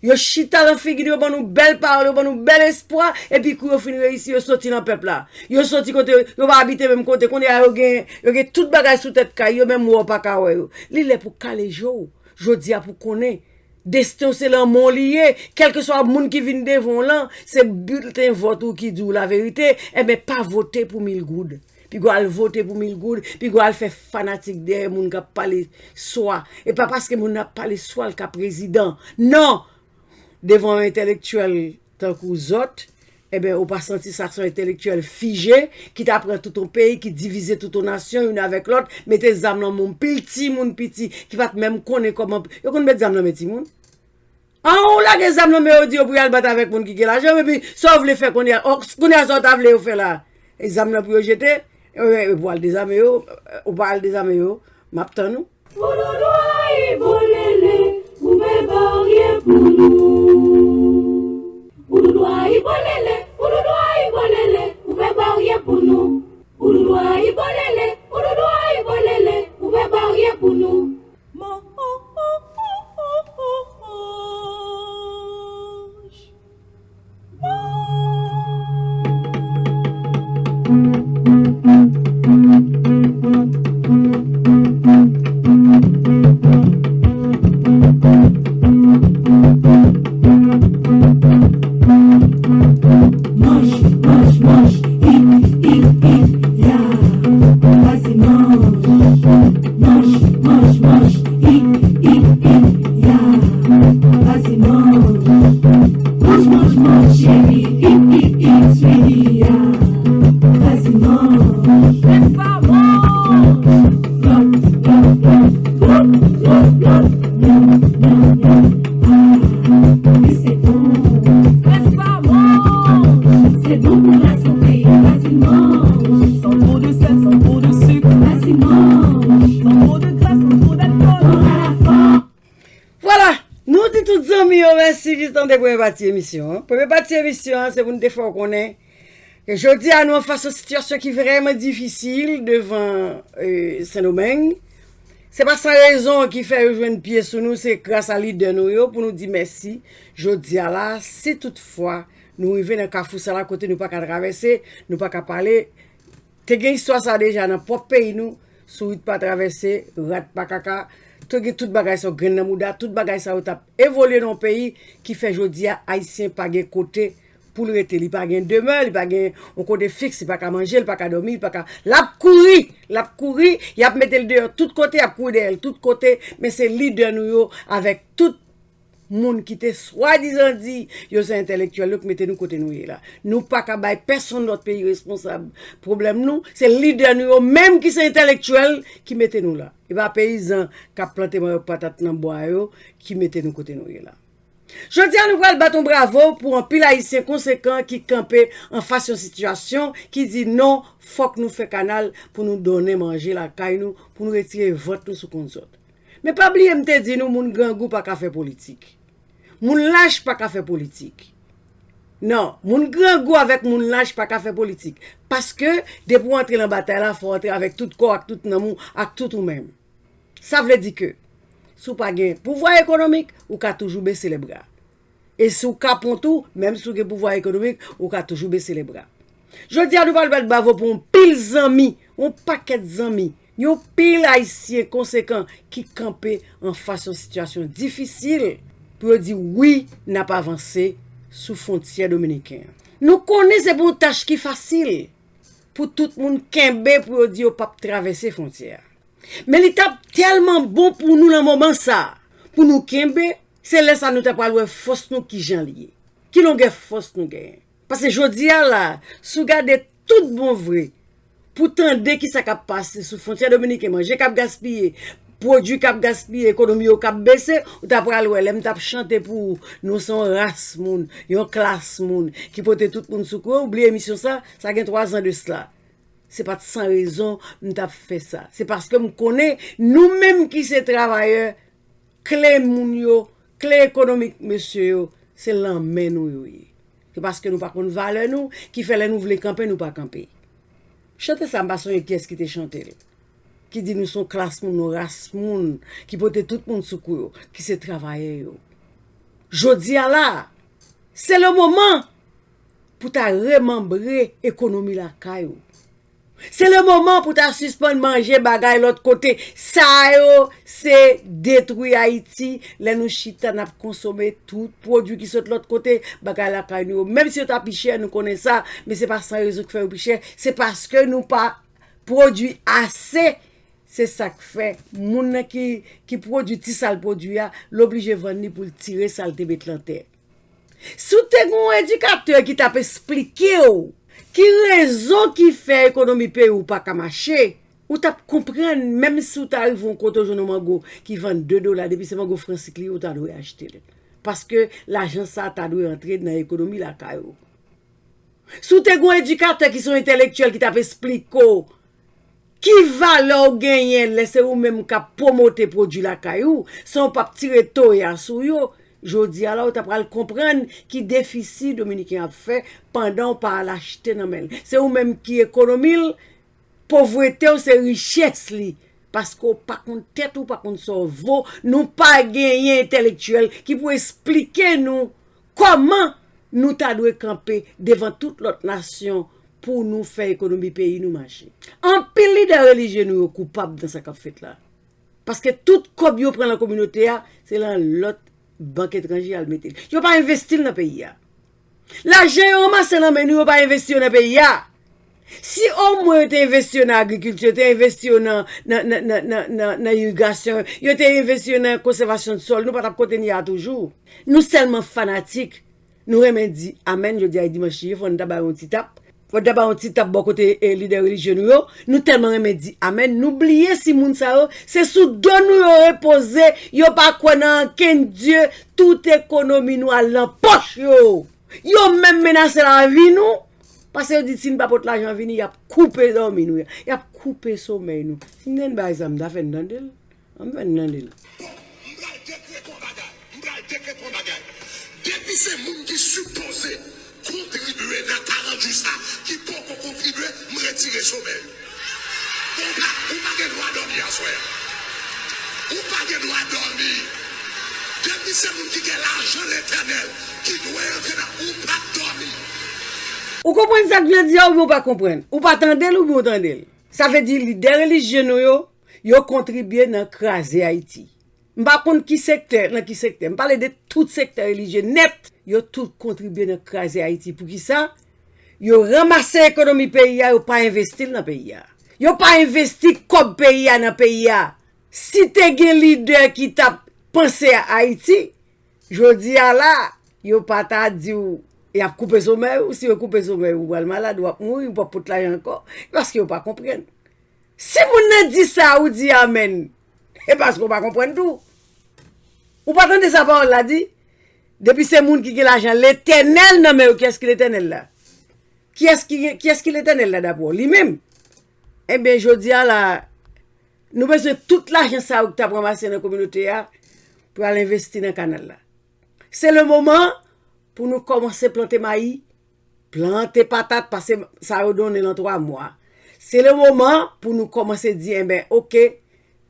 Yo chita nan figi nou, yo ban nou bèl pawòl, yo ban nou bèl espwa, epi kou yo fin reyisi, yo soti nan pèp la. Yo soti kote, yo pa abite menm kote. Kounye a, yo gen, yo gen tout bagay sou tèt kay yo, menm wè w pa ka wè yo. Li lè pou kale je w. Jodi a pou konnen. Desten w se nan men w li ye. Kèlkeswa moun ki vin devan w lan, se bilten vòt ou ki di w laverite. Enben, pa vote pou mil goud. Piga w al vote pou mil goud, piga w al fè fanatik dèyè moun k ap pale swa. E pa paske moun nan ap pale swa l ka prezidan. Non! Devan yon entèlektyèl tankou zòt, enben, ou pa santi sa se yon entèlektyèl fije ki ta pran tout yon peyi, ki divize tout yon nasyon, youn avèk lòt, mete zam nan men yon pil timoun piti ki pa t menm konnen kòman. Yo konn met zam nan men timoun? An, ou lage zam nan men yo, di yo pou y al bat avèk moun ki gen lajan, epi sa w vle fè kounye a? O, kounye a, sa w ta vle yo fè la? E zam nan pou yo jete? E, e, pou al dezame yo, ou pa al dezame yo, m ap tann ou. Oudoudou ayi bolele, ouvè baryè pou nou. Oudoudou ayi bolele, oudoudou ayi bolele, ouvè baryè pou nou. Oudoudou ayi bolele, oudoudou ayi bolele, ouvè baryè pou nou. Manj. Tout zanmi yo, mèsi ki tande premye pati emisyon an. Premye pati emisyon an, se pou n te fè w konnen ke jodi a nou an fas yon sitiyasyon ki vrèman difisil devan eh, Sendomeng. Se pa san rezon ki fè yo jwenn pye sou nou, se gras a lidè nou yo pou nou di mèsi. Jodi a la, si toutfwa nou rive nan kafou sa la kote nou pa ka travèse, nou pa ka pale, te gen istwa sa deja nan pwòp peyi nou, sourit pa travèse, rat pa kaka, te gen tout bagay sa yo, grenn nan mouda, tout bagay sa yo t ap evolye nan yon peyi ki fè jodi a Ayisyen pa gen kote pou l rete. Li pa gen demè, li pa gen yon kote fiks, li pa ka manje, li pa ka dòmi, li pa ka. L ap kouri, l ap kouri, y ap mete l deyò tout kote, y ap kouri dèyè l tout kote, men se lidè nou yo avèk tout moun ki te swadizan di yo se entèlektyèl yo ki mete nou kote nou ye la. Nou pa ka bay pèsonn lòt peyi responsab pwoblèm nou. Se lidè nou yo menm ki se entèlektyèl ki mete nou la. E pa peyizan k ap plante manyòk patat nan bwa yo ki mete nou kote nou ye la. Jodi a nou pral bat yon bravo pou anpil Ayisyen konsekan ki kanpe anfas yon sitiyasyon ki di non, fòk nou fè kanal pou nou donnen manje lakay nou, pou nou retire vant nou sou kont zòt. Men pa bliye m te di nou moun grangou pa ka fè politik. Moun lach pa ka fè politik. Non, moun grangou avèk moun lach pa ka fè politik. Paske depi w antre nan batay la, fò w antre avèk tout kò, ak tout nanm ou, ak tout ou menm. Sa vle di ke si w pa gen pouvwa ekonomik, ou ka toujou bese lebra. E si w kapon tou, menm si w gen pouvwa ekonomik, ou ka toujou bese lebra. Jodi a nou pral bat bravo pou yon pil zanmi, yon pakèt zanmi, yon pil Ayisyen konsekan ki kanpe anfas yon sitiyasyon difisil pou yo di wi, n ap avanse sou fwontyè dominiken an. Nou konnen se pa yon tach ki fasil pou tout moun kenbe pou yo di yo p ap travèse fwontyè a. Men li t ap tèlman bon pou nou nan moman sa a, pou nou kenbe, se lè sa a nou ta pral wè fòs nou kijan l ye. Ki longè fòs nou genyen. Paske jodi a la, si w gade tout bon vre, pou tande kisa k ap pase sou fwontyè dominiken, manje k ap gaspiye, pwodui k ap gaspiye, ekonomi yo k ap bese, ou ta pral wè lè m t ap chante pou ou, nou se yon ras moun, yon klas moun ki pote tout moun sou kou yo, ou bliye emisyon sa, sa gen twa zan de sla. Se pa t san rezon m t ap fè sa. Se paske m konnen nou menm ki se travayè, kle moun yo, kle ekonomik mesye yo, se lan men nou yo ye. Se paske nou pa konn valè nou ki fè lè nou vle kanpe, nou pa kanpe. Chante sa, m pa sonje kiyès ki te chante l. Ki di nou se yon klas moun, yon ras moun ki pote tout moun sou kou yo, ki se travayè yo. Jodi a la, se le moman pou ta remanbre ekonomi lakay ou. Se le moman pou ta sispann manje bagay lòt kote. Sa yo se detwi Ayiti. Lè nou chita, n ap konsome tout pwodui ki sot lòt kote, bagay lakay nou yo. Menm si yo ta pi chè, nou konnen sa, men se pa san rezon ki fè yo pi chè. Se paske nou pa pwodui ase. Se sa k fè moun nan ki, ki pwodui ti sa l pwodui a, l oblije vann li pou l tire sa l te met lan tè. Si w te gen yon edikatè ki t ap esplike w ki rezon ki fè ekonomi peyi w pa ka mache, ou t ap konprann, menm si w ta rive yon kote w jwenn yon mango ki vann de dola, depi se mango fransik li ye, ou ta dwe achte l. Paske lajan sa a ta dwe antre nan ekonomi lakay ou. Si w te gen yon edikatè ki se yon entèlektyèl ki t ap esplike w ki valè w genyen lè se ou menm k ap pwomote pwodui lakay ou, san w p ap tire toya sou yo, jodi a la, ou ta pral konprann ki defisi Dominiken ap fè pandan w pa al achte nan men l. Se ou menm ki ekonomi l, povrete w se richès li. Paske w pa konn tèt ou, pa konn sa w vo, nou pa genyen entèlektyèl ki pou esplike nou kòman nou ta dwe kanpe devan tout lòt nasyon pou nou fè ekonomi peyi nou mache. Anpil lidè relijye nou yo koupab nan sa k ap fèt la. Paske tout kòb yo pran lan kominote a, se lan lòt bank etranje y al mete l. Yo pa envesti l nan peyi a. Lajan yo ranmase nan men nou, yo pa envesti yo nan peyi a. Si omwen yo te envesti yo nan agrikilti, yo te envesti yo nan, nan, nan, nan, nan, nan, nan irigasyon, yo te envesti yo nan konsèvasyon de sòl, nou pa t ap kote n ye a toujou. Nou sèlman fanatik. Nou renmen di amèn, jodi a e dimanch li ye, fò n ta ba yo yon ti tap. Fò n ta ba yo yon ti tap bò kote, eh, lidè relijye nou yo. Nou tèlman renmen di amèn, nou bliye si moun sa yo, se sou do nou yo repoze, yo pa kwè nan ankenn Dye, tout ekonomi nou al nan pòch yo. Yo menm menase lavi nou, paske yo di si n pa pot lajan vini, y ap koupe dòmi nou, y ap koupe somèy nou. Si n te gen bagay sa, m ta fè n tande l. An m fè n tande l. Bon, m pral dekrete yon bagay. M pral dekrete Yon bagay. Depi se moun ki sipoze kontribye nan karant jou sa ki poko kontribye, m retire somèy. Ou pa, ou pa gen dwa dòmi aswè a. Ou pa gen dwa dòmi. Depi se moun ki gen lajan Letènèl ki dwe antre nan, ou p ap dòmi. Ou konprann sa k vle di a oubyen ou pa konprann? Ou pa tande l oubyen ou tande l? Sa vle di lidè relijye nou yo, yo kontribye nan kraze Ayiti. M pa konn ki sektè, nan ki sektè. M pale de tout sektè relijye nèt. Yo tout kontribye nan kraze Ayiti. Poukisa? Yo ranmase ekonomi peyi a, yo pa envesti l nan peyi a. Yo pa envesti kòb peyi a nan peyi a. Si te gen lidè ki t ap panse a Ayiti, jodi a la, yo pa ta di w y ap koupe somèy ou, si yo koupe somèy ou, ou pral malad, w ap mouri, ou p ap pot lajan ankò, paske yo pa konprann. Si moun nan di sa, ou di amèn. E paske w pa konprann tou. Ou pa tande sa pawòl la di? Depi se moun ki gen lajan Letènèl nan men yo, kiyès ki Letènèl la? Kiyès ki, kiyès ki Letènèl la dapre w? Li menm. Ebyen, jodi a la, nou bezwen tout lajan sa yo ki t ap ranmase nan kominote a pou al envesti nan kanal la. Se le moman pou nou kòmanse plante mayi, plante patat, paske sa yo donnen nan twa mwa. Se le moman pou nou kòmanse di, enben, oke,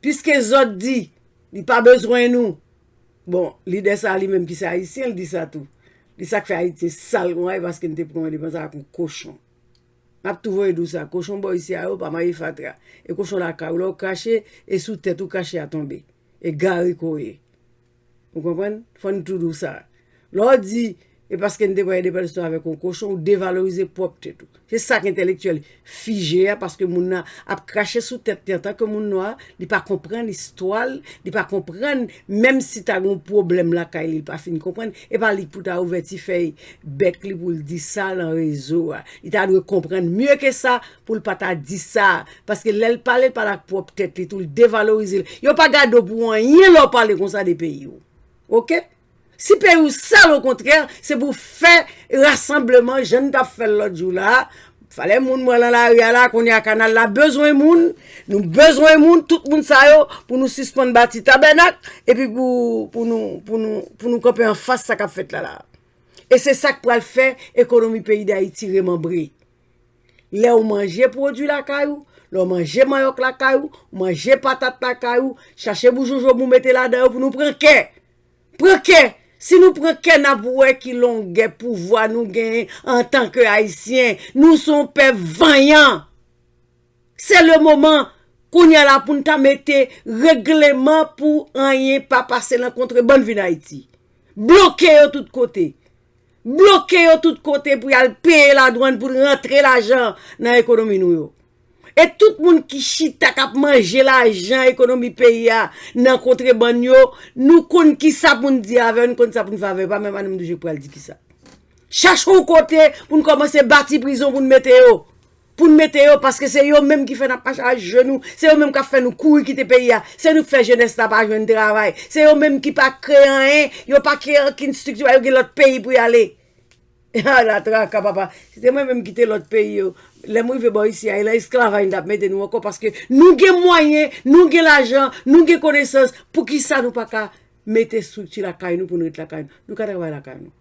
piske zòt di li pa bezwen nou. Bon, lidè sa a li menm ki se ayisyen, li di sa tou. Li sa k fè Ayiti sal konsa, e paske n te pran endepandans ak yon kochon. M ap tou voye di w sa, kochon bò isi a yo pa maye fatra. E kochon lakay ou, lè w krache, e sou tèt ou krache a tonbe. E gari ke w ye. Ou konprann? Fò n tou di w sa. Lè w di, e paske n te pran endepandans nou avèk yon kochon, ou devalorize pwòp tèt ou. Se sa k entèlektyèl fije a, paske moun nan ap krache sou tèt li antanke moun nwa, li pa konprann istwa l, li pa konprann, menm si ta gen yon pwoblèm lakay li, li pa fin konprann, e pa li k pou ta ouvè ti fèy bèk li pou l di sa nan rezo a. Li ta dwe konprann mye ke sa pou l pa ta di sa. Paske lè l pale, l pale ak pwòp tèt li tou, l devalorize l. Yo pa gade w pou anyen lè w pale konsa de peyi w. Oke? Si peyi w sal, okontrè, se pou w fè rasanbleman, jan n t ap fè l lòt jou la a. Falè moun mwen nan lari a la, kounye a kanal la bezwen moun, nou bezwen moun, tout moun sa yo, pou nou sispann bati tabènak, epi pou, pou nou, pou nou, pou nou kanpe anfas sa k ap fèt la la. E se sa k pral fè ekonomi peyi Dayiti remanbre. Lè w manje pwodui lakay ou, lè w manje manyòk lakay ou, ou manje patat lakay ou, chache boujoujou pou w mete ladan yo pou nou pran kè. Pran kè! Si nou pran kè, n ap wè ki longè pouvwa nou genyen antanke Ayisyen. Nou se yon pèp vanyan! Se le moman, kounye a la, pou n ta mete regleman pou anyen pa pase nan kontrebann vin Ayiti. Bloke yo tout kote. Bloke yo tout kote pou y al peye ladwann pou rantre lajan nan ekonomi nou yo. E tout moun ki chita k ap manje lajan ekonomi peyi a nan kontrebann yo, nou konn kisa pou n di avè yo, nou konn sa pou n fè avè yo. Pa menm ane m toujou pral di kisa. Chache yon kote pou n kòmanse bati prizon pou n mete yo. Pou n mete yo, paske se yo menm ki fè n ap mache ajenou, se yo menm k ap fè nou kouri kite peyi a, se nou k fè jenès la pa jwenn travay, se yo menm ki pa kreye anyen, yo pa kreye okenn estrikti, yo gen lòt peyi pou y ale. Ah, la traka, papa. Si te mwen menm ki te lòt peyi yo, lè m rive bò isi a, e nan esklavaj n t ap mete nou ankò, paske nou gen mwayen, nou gen lajan, nou gen konesans, poukisa nou pa ka mete estrikti lakay nou pou n ret lakay nou? Nou ka travay lakay nou.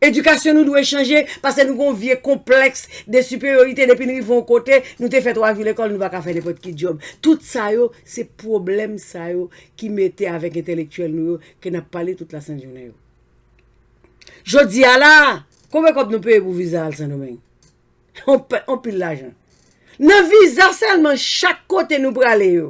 Edikasyon nou dwe chanje, paske nou gen yon vye konplèks de siperyorite. Depi n rive yon kote, nou te fè twa jou lekòl, nou pa ka fè nenpòt ki djòb. Tout sa yo, se pwoblèm sa yo ki mete avèk entèlektyèl nou yo, ke n ap pale tout lasent jounen yo. Jodi a la, konbyen kòb nou peye pou viza al Sendomeng? On pe-, on pil lajan. Nan viza sèlman, chak kote nou prale yo,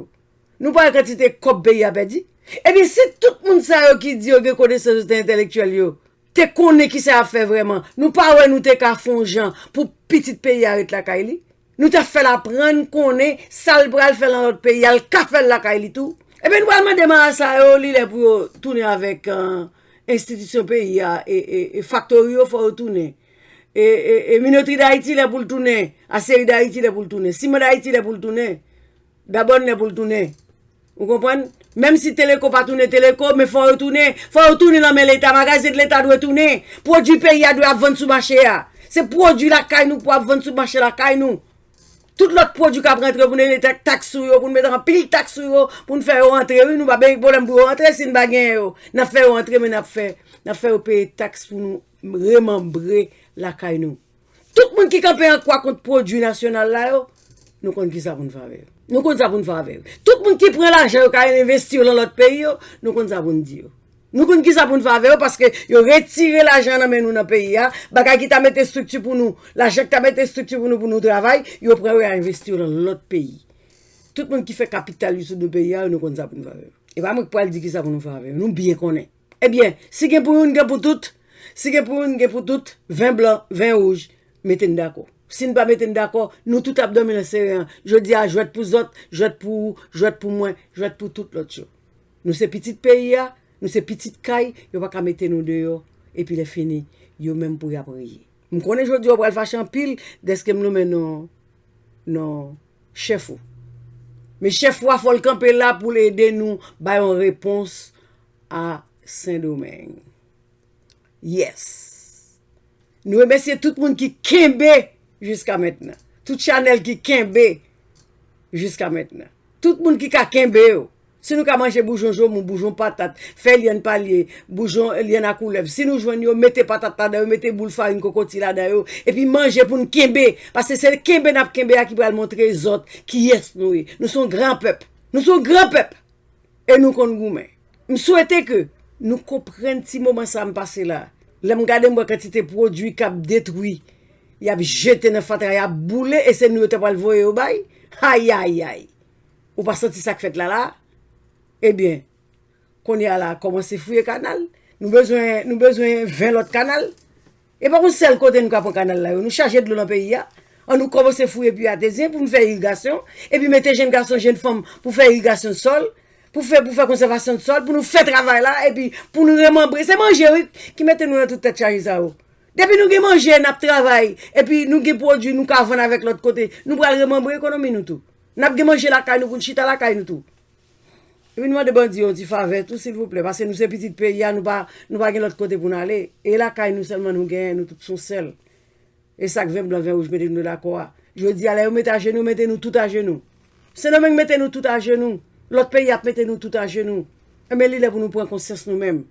nou pa wè kantite kòb peyi a pèdi? Ebyen, si tout moun sa yo ki di yo gen konesans yo te entèlektyèl yo, te konnen kisa y ap fè vrèman, nou pa wè nou te ka fè yon jan pou pitit peyi a ret lakay li? Nou t ap fè l aprann konnen sa l pral fè nan lòt peyi a, l ka fè l lakay li tou. Ebyen, nou pral mande marasa yo, li lè pou yo tounen avèk, euh, enstitisyon peyi a, e, e, e faktori yo, fò yo tounen. E, e, e Minotri Dayiti lè pou l tounen, Asyeri Dayiti lè pou l tounen, Siman Dayiti lè pou l tounen, Dabòn lè pou l tounen. Ou konprann? Menm si Teleko pa tounen Teleko, men fò yo tounen. Fò yo tounen nan men Leta. Magazen Leta dwe tounen. Pwodui peyi a dwe ap vann sou mache a. Se pwodui lakay nou pou ap vann sou mache lakay nou. Tout lòt pwodui k ap rantre, pou n mete taks sou yo, pou n mete anpil taks sou yo, pou n fè yo rantre, wi, nou pa gen pwoblèm pou yo rantre si n pa genyen yo. N ap fè yo rantre, men n ap fè N ap fè yo peye taks pou nou remanbre lakay nou. Tout moun ki kanpe an kwa kont pwodui nasyonal la yo, nou konn kisa pou n fè avè yo. Nou konn sa pou n fè avè yo. Tout moun ki pran lajan yo ka al envesti yo nan lòt peyi yo, nou konn sa pou n di yo. Nou konn kisa pou n fè avè yo, paske yo retire lajan nan men nou nan peyi a. Bagay ki ta mete estrikti pou nou, lajan ki ta mete estrikti pou nou, pou nou travay, yo pran yo al envesti yo nan lòt peyi. Tout moun ki fè kapital yo sou do peyi a, nou konn sa pou n fè avè yo. E pa mwen ki pral di kisa pou nou fè avè yo. Nou byen konnen. Ebyen, si gen pou youn, gen pou tout. Si gen pou youn, gen pou tout. Ven blan, ven wouj, mete n dakò. Si n pa mete n dakò, nou tout ap dòmi nan seren an. Jodi a, jwèt pou zòt, jwèt pou ou, jwèt pou mwen, jwèt pou tout lòt yo. Nou se pitit peyi a, nou se pitit kay, yo pa ka mete nou deyò, epi lè fini, yo menm pou y ap reye. M konnen jodi a w pral fache anpil dèske m nonmen non, non chèf ou. Men chèf ou a fò l kanpe la pou l ede nou bay yon repons a Sendomeng. Yes. Nou remèsye tout moun ki kenbe jiska mentnan. Tout chanèl ki kenbe jiska mentnan. Tout moun ki ka kenbe yo. Si nou ka manje boujon joumou, boujon patat, fèy lyann palye, boujon lyann a koulèv, si nou jwenn yo, mete patat ladan yo, mete boul farin kokoti ladan yo, epi manje pou n kenbe. Paske se kenbe n ap kenbe a ki pral montre zòt kiyès nou ye. Nou se yon gran pèp. Nou se yon gran pèp. E nou konn goumen. M swete ke nou konprann ti moman sa m pase la. Lè m gade, m wè kantite pwodui k ap detwi, y ap jete nan fatra, y ap boule, e se nou yo t ap pral voye yo bay. Ayayay! Ou pa santi sa k fèt la la? Ebyen, kounye a la, kòmanse fouye kanal. Nou bezwen, nou bezwen ven lòt kanal. E pa yon sèl kote nou ka pran kanal la yo. Nou chaje dlo nan peyi a. Ann nou kòmanse fouye pi atezyen pou nou fè irigasyon. Epi mete jenn gason, jenn fanm pou fè irigasyon sòl. Pou fè, pou fè konsèvasyon sòl. Pou nou fè travay la. Epi pou nou remanbre. Se manje, wi, ki mete nou nan tout tèt chaje sa yo. Depi nou gen manje, n ap travay. Epi nou gen pwodui, nou ka vann avèk lòt kote. Nou pral remanbre ekonomi nou tou. N ap gen manje lakay nou pou n chita lakay nou tou. Epi n mande bandi yo yon ti favè tou, silvouplè, paske nou se pitit peyi a, nou pa, nou pa gen lòt kote pou n ale. E lakay nou sèlman nou genyen, nou tout se yon sèl. E sa k ven blan, ven wouj mete nou dakò a. Jodi a, lè yo mete ajenou, yo mete nou tout ajenou. Sendomeng mete nou tout ajenou. Lòt peyi ap mete nou tout ajenou. Enben, li lè pou nou pran konsyans nou menm.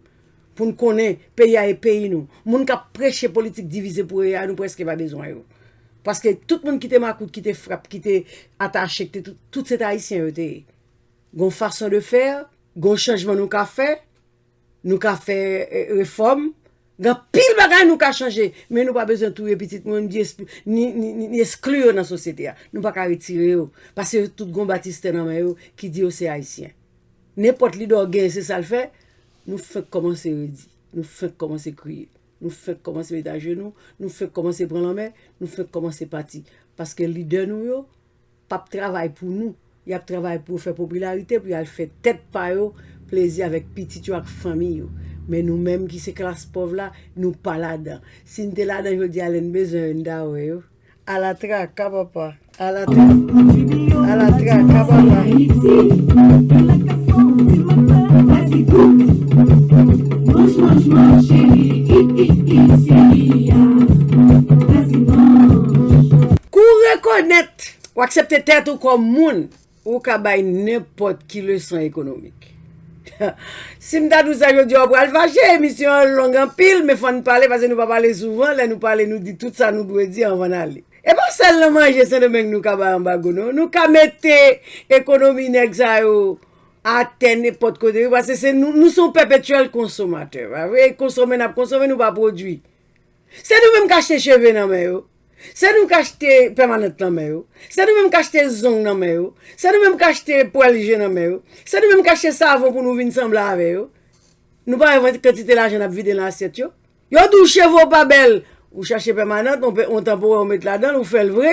Pou n konnen peyi a e peyi nou. Moun k ap preche politik divize pou reye a, nou prèske pa bezwen yo. Paske tout moun ki te makout, ki te frap, ki te atache, ki te tout, tout se te Ayisyen yo te ye. Gon fason de fè, gon chanjman nou ka fè, nou ka fè eh, refòm, gen anpil bagay nou ka chanje, men nou pa bezwen touye pitit moun, ni, espl- ni, ni, ni, ni eskli yo nan sosyete a. Nou pa ka retire yo, paske yo tout gon batistè nan men yo ki di yo se Ayisyen. Nenpòt lidè w genyen, se sa l fè, nou fenk kòmanse redi, nou fenk kòmanse kriye, nou fenk kòmanse met ajenou, nou fenk kòmanse pran lanmè, nou fenk kòmanse pati. Paske lidè nou yo, p ap travay pou nou. Y ap travay pou yo fè popilarite, pou y al fè tèt pa yo plezi avèk pitit yo ak fanmi yo. Men nou menm ki se klas pòv la, nou pa ladan. Si n te ladan jodi a, lè n bezwen yo, n ta wè yo. Alatraka, papa. Alatraka. Alatraka, papa. Kou rekonèt, w aksepte tèt ou kòm moun, ou ka bay nenpòt ki leson ekonomik. Si m ta di w sa jodi a, w pral fache, emisyon an long anpil, men fò n pale, paske nou pa pale souvan, lè nou pale, nou di tout sa nou dwe di anvan n ale. E pa sèl nan manje Sendomeng nou ka bay anbago, non. Nou ka mete ekonomi nèg sa yo atè nenpòt kote, wi, paske se nou, nou se yon pèpetyèl konsomatè, pa vre? Konsome n ap konsome, nou pa pwodui. Se nou menm k achte cheve nan men yo. Se nou k achte pèmanant nan men yo. Se nou menm k achte zong nan men yo. Se nou menm k achte pwèl je nan men yo. Se nou menm k achte savon pou nou vin sanble avè yo. Nou pa wè kantite lajan n ap vide nan asyèt yo? Yo di w cheve w pa bèl. Ou chache pèmanant, yon pe- yon tanporè, ou met ladan l, ou fè l vre.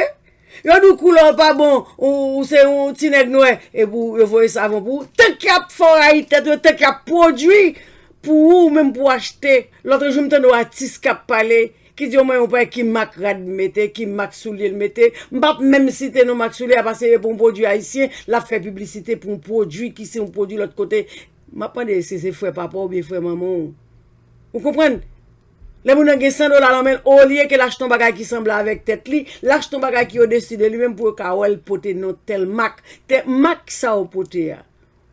Yo di w koulè w pa bon, ou, ou se yon ti nèg nwè, epi w- yo voye savon pou ou. Tank y ap fè w rayi tèt ou, tank y ap pwodui pou ou, ou menm pou w achte. Lòt jou, m tande yon atis k ap pale, ki di w mwen yon pè ki mak rad mete, ki mak soulye l mete. M p ap menm site non mak soulye a, paske e pou yon pwodui ayisyen, l ap fè piblisite pou yon pwodui ki se yon pwodui lòt kote. M ap mande si se frè papa w oubyen frè manman w. Ou konprann? Lè moun nan gen san dola nan men l, olye ke l achte yon bagay ki sanble avèk tèt li, l achte yon bagay ki odesi de li menm pou yo ka wè l pote non tèl mak. Tè, mak sa w pote a,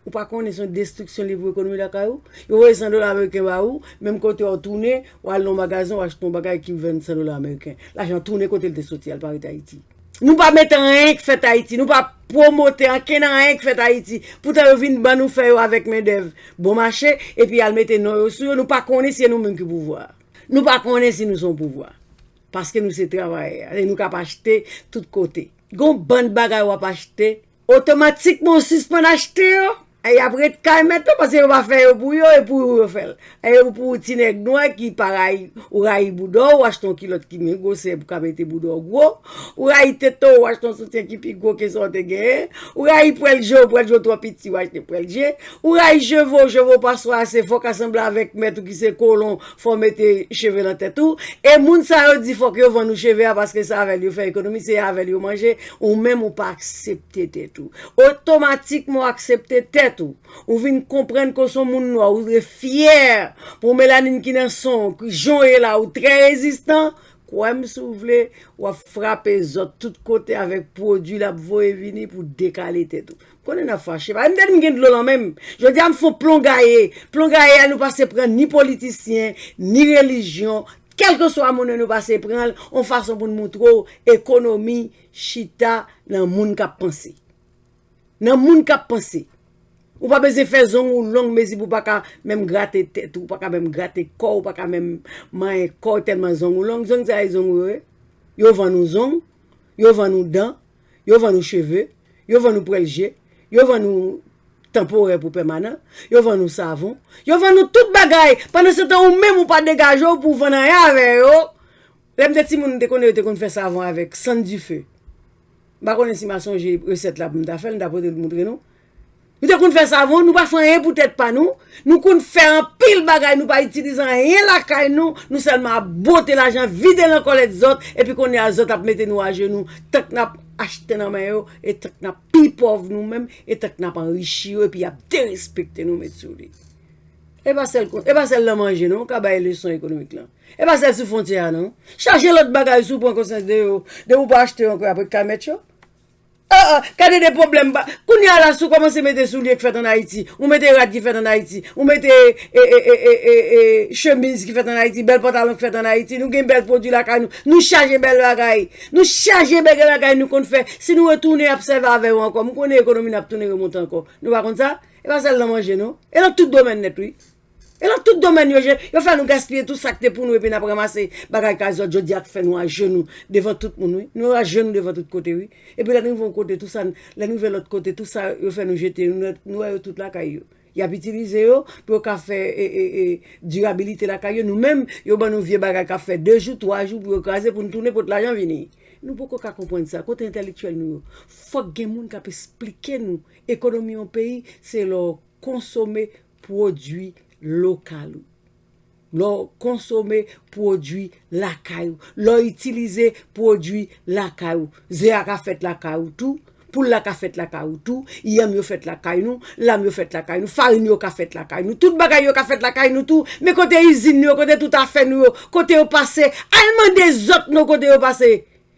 Ou pa konnen se yon destriksyon li pou ekonomi lakay ou? Yo voye san dola ameriken ba ou, menm kote w tounen, w al nan yon magazen, w achte yon bagay ki venn san dola ameriken. Lajan tounen kote l te soti, al parèt Ayiti. Nou pa mete anyen k fèt Ayiti, nou pa pwomote ankenn anyen k fèt Ayiti. Poutan yo vin ban nou fè yo avèk mendèv bon mache, epi al mete non yo sou yo, nou pa konnen si se nou menm ki pouvwa a. Nou pa konnen si nou se yon pouvwa. Paske nou se travayè, e nou k ap achte tout kote. Gon bann bagay w ap achte, otomatikman w sispann achte yo. E y ap ret kay mèt yo, paske yo pa fè yo pou yo, e pou ou yo fè l. E yo pou ti nèg nwè ki pa rayi, ou rayi bouda w, ou achte yon kilòt ki men gwosè pou ka mete bouda w gwo. Ou rayi tete w, ou achte yon soutyen ki pi gwo ke sa w te genyen. Ou rayi pwèl je w, pwèl je w twò piti, ou achte pwèl je. Ou rayi cheve w, cheve w pa swase, fò w ka sanble avèk mèt ou ki se kolon, fò w mete cheve nan tèt ou. E moun sa yo di fòk yo vann ou cheve a paske se avè l yo fè ekonomi, se avè l yo manje, ou menm ou pa aksepte tèt ou. Otomatikman w aksepte tèt ou. Ou vin konprann ke w se yon moun nwè, ou dwe fyè pou melanin ki nan san w, ki jan w ye la, ou trè rezistan. Kwè m si w vle, w ap frape zòt tout kote avèk pwodui l ap voye vini pou dekale tèt ou. Konnen n ap fache. Pa m tèlman gen dlo nan men m. Jodi a m fè yon plon gaye. Plon gaye a nou pase pran ni politisyen, ni relijyon, kèlkeswa moun yo nou pase pran l, yon fason pou n moutre w ekonomi chita nan moun k ap panse. Nan moun k ap panse. Ou pa bezwen fè zong ou long mezi pou w pa ka menm grate tèt ou, ou pa ka menm grate kò w, ou pa ka menm manyen kò w tèlman zong ou long. Zong sa e zong ou yo ye. Yo vann ou zong, yo vann ou dan, yo vann ou cheve, yo vann ou pwèl je, yo vann ou tanporè pou pèmanan, yo vann ou savon, yo vann ou tout bagay. Pandan se tan ou menm ou pa degaje w pou w vann anyen avè yo. Lè m te timoun, m te konnen yo te konn fè savon avèk sann dife. M pa konnen si m a sonje resèt la pou m ta fè l, m ta pote l moutre nou. Nou te konn fè savon, nou pa fè anyen pou tèt pa nou. Nou konn fè anpil bagay, nou pa itilize anyen lakay nou. Nou sèlman ap bote lajan, vide l nan kòlèt zòt, epi kounye a zòt ap mete nou ajenou, tank n ap achte nan men yo, e tank n ap pi pòv nou menm, e tank n ap anrichi yo, epi y ap derespekte nou met sou li. E pa sèl kon-, e pa sèl nan manje non, ka bay leson ekonomik lan. E pa sèl sou fwontyè a non. Chaje lòt bagay si w pran konsyans de yo, depi w pa achte yo ankò, y ap ret kay mèt yo. Ah, ah, gade de pwoblèm ba. Kounye a la, si w kòmanse mete soulye k fèt ann Ayiti, ou mete rad ki fèt ann Ayiti, ou mete, e, e, chemiz ki fèt ann Ayiti, bèl pantalon ki fèt ann Ayiti, nou gen bèl pwodui lakay nou, nou chaje bèl bagay. Nou chaje bèl bagay nou konn fè. Si nou retounen ap sèvi avè yo ankò, m konnen ekonomi n ap tounen remonte ankò. Nou pa konn sa? E pa sèl nan manje non. E nan tout domèn nèt wi. E nan tout domèn yo, je, yo fè nou gaspiye tou sa k te pou nou epi n ap ranmase bagay kay zòt jodi a k fè nou ajenou devan tout moun wi. Nou ajenou devan tout kote wi. Epi lè n rive yon kote tou sa, lè n rive lòt kote tou sa yo fè nou jete, nou, nou wè yo tout lakay yo. Y ap itilize yo pou yo ka fè e, e, e, dirabilite lakay yo. Nou menm, yo ban nou vye bagay k ap fè de jou, twa jou pou yo kraze pou n tounen pot lajan vini. Nou poko ka konprann sa. Kote entèlektyèl nou yo? Fòk gen moun k ap esplike nou ekonomi yon peyi, se lè w konsome pwodui lokal ou. Lè w konsome pwodui lakay ou. Lè w itilize pwodui lakay ou. Ze a ka fèt lakay ou tou. Poul la ka fèt lakay ou tou. Yanm yo fèt lakay nou. Lam yo fèt lakay nou. Farin yo ka fèt lakay nou. Tout bagay yo ka fèt lakay nou tou. Men kote izin nou yo, kote tout afè nou yo, kote yo pase? Al mande zòt non kote yo pase.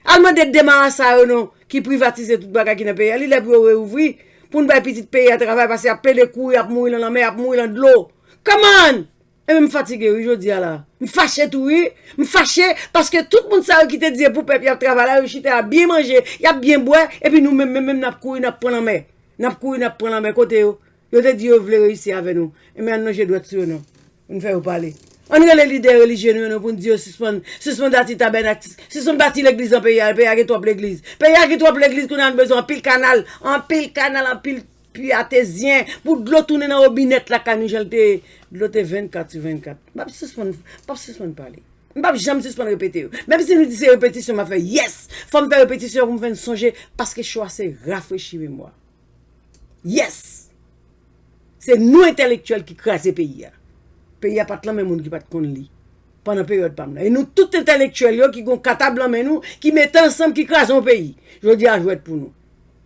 Al mande de marasa yo non, ki privatize tout bagay ki nan peyi a. Li lè pou yo reouvri, pou n bay pitit peyi a travay, paske y ap plede kouri, y ap mouri nan lanmè, y ap mouri nan dlo. Come on! Enben m fatige wi jodi a la. M fache tou wi. M fache paske tout moun sa yo ki te di se pou pèp y ap travay la, yo chita, y ap byen manje, y ap byen bwè, epi nou menm, menm, menm n ap kouri, n ap pran lanmè. N ap kouri, n ap pran lanmè. Kote yo? Yo te di yo vle reyisi avè nou. Enben ann lonje dwèt sou yo non. Pou n fè yo pale. Ann rele lidè relijye nou yo non pou n di yo sispann, sispann bati tabènak, sispann bati legliz nan peyi a, peyi a gen twòp legliz. Peyi a gen twòp legliz, kounye a nou bezwen anpil kanal, anpil kanal, anpil pwi atezyen, pou dlo tounen nan wobinèt lakay nou jan l te ye. Dlo te vennkat sou vennkat. M p ap sispann, m p ap sispann pale. M p ap janm sispann repete yo. Menm si nou di se repetisyon m ap fè, yes! Fò m fè repetisyon pou m fè n sonje, paske cho a se rafrechi memwa. Yes! Se nou entèlektyèl ki kraze peyi a. Peyi a pa t lan men moun ki pa t konn li pandan peryòd pa m nan. E nou tout entèlektyèl yo ki gon katab lan men nou, ki mete ansanm, ki kraze yon peyi. Jodi a jwèt pou nou.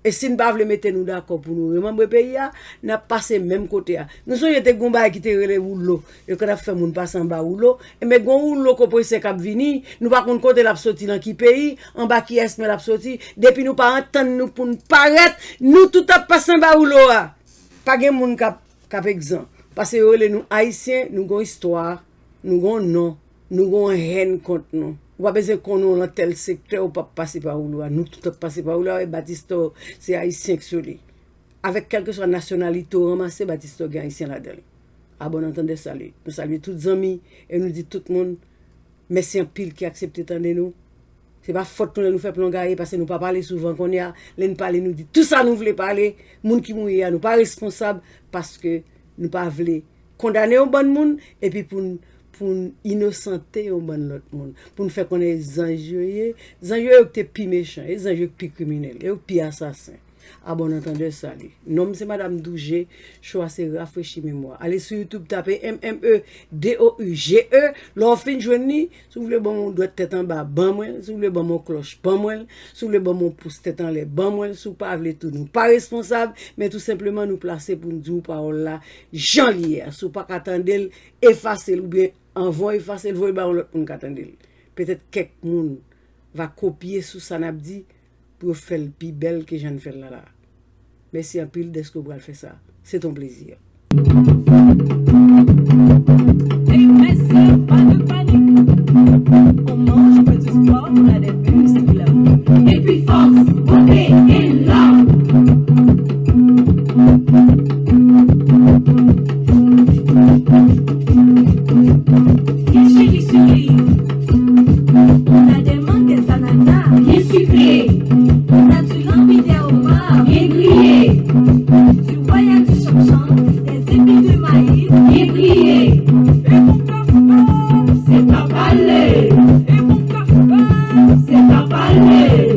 E si n pa vle mete nou dakò pou nou remanbre peyi a, n ap pase menm kote a. Nou sonje te gon bagay ki te rele woulo. Yo konn ap fè moun pase anba woulo. Enben gon woulo konpresè k ap vini, nou pa konn kote l ap soti, nan ki peyi, anba kiyès men l ap soti. Depi nou pa antann nou pou n parèt, nou tout ap pase anba woulo a. Pa gen moun k ap, k ap egzan. Paske yo rele nou Ayisyen, nou gon istwa, nou gon non, nou gon hèn kont nou. Ou pa bezwen konnen w lan tèl sektè, ou p ap pase pa woulwa. Nou tout ap pase pa woulwa, e Batista se Ayisyen k sou li. Avèk kèlkeswa nasyonalite w ranmase, Batista gen Ayisyen ladan l. A bon antandè, sali. Nou salye tout zanmi e nou di tout moun mèsi anpil ki aksepte tande nou. Se pa fòt nou lè nou fè plongaye, paske nou pa pale souvan kounye a. Lè n pale, nou di tout sa nou vle pale. Moun ki mouri a, nou pa responsab, paske nou pa vle kondane yon bann moun, epi pou n, pou n inosante yon bann lòt moun. Pou n fè konnen zanj yo ye. Zanj yo yo ki te pi mechan, e zanj yo ki pi kriminèl, e yo ki pi asasen. A bon antandè, sali. Non m se Madam Douje, cho a se rafrechi memwa. Ale sou YouTube, tape M M E D O U G E. Lè w fin jwenn li, si w vle ban m yon dwèt tèt anba, ban mwen l. Si w vle ban m yon klòch, ban mwen l. Si w vle ban m yon pous tèt anlè, ban mwen l. Si w pa vle tou, nou pa responsab, men tou senpleman nou plase pou n di w pawòl la jan li ye a. Si w pa ka tande l, efase l, oubyen anvan w efase l, voye bay yon lòt moun ka tande l. Petèt kèk moun va kopye sou sa n ap di, pou yo fè l pi bèl ke jan n fè l la la. Mèsi anpil dèske w pral fè sa. C'est un plaisir. Et messieurs, pas de panique. On mange, on fait du sport, on a des muscles. Et puis force, beauté et love. Bien chéri chéri, on a des mangues, des ananas, bien sucré. On a du lambi, des homards, bien grillé. Du waya, du cham-cham, des épis de maïs, bien grillé. Et mon café, c'est pas parler. Et mon café, c'est pas parler.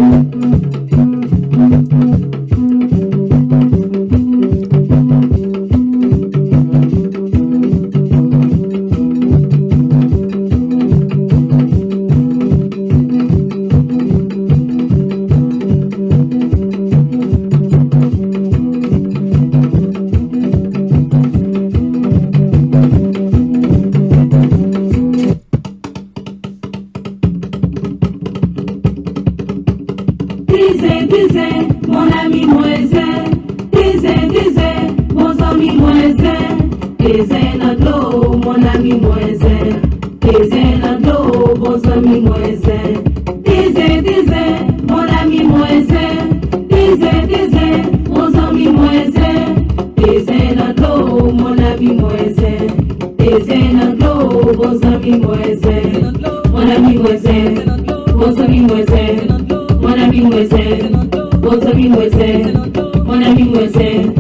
Dizen, dizen, mon ami mwen zen. Dizen, dizen, bon zanmi mwen zen. Dizen nan dlo, mon ami mwen zen. Dizen nan dlo, bon zanmi mwen zen. Dizen, dizen, mon ami mwen zen. Dizen, dizen, bon zanmi mwen zen. Dizen nan dlo, mon ami mwen zen. Dizen nan dlo, bon zanmi mwen zen. Mon ami mwen zen. Bon zanmi mwen zen. Mon ami mwen zen. Bon zanmi mwen zen. Mon ami mwen zen.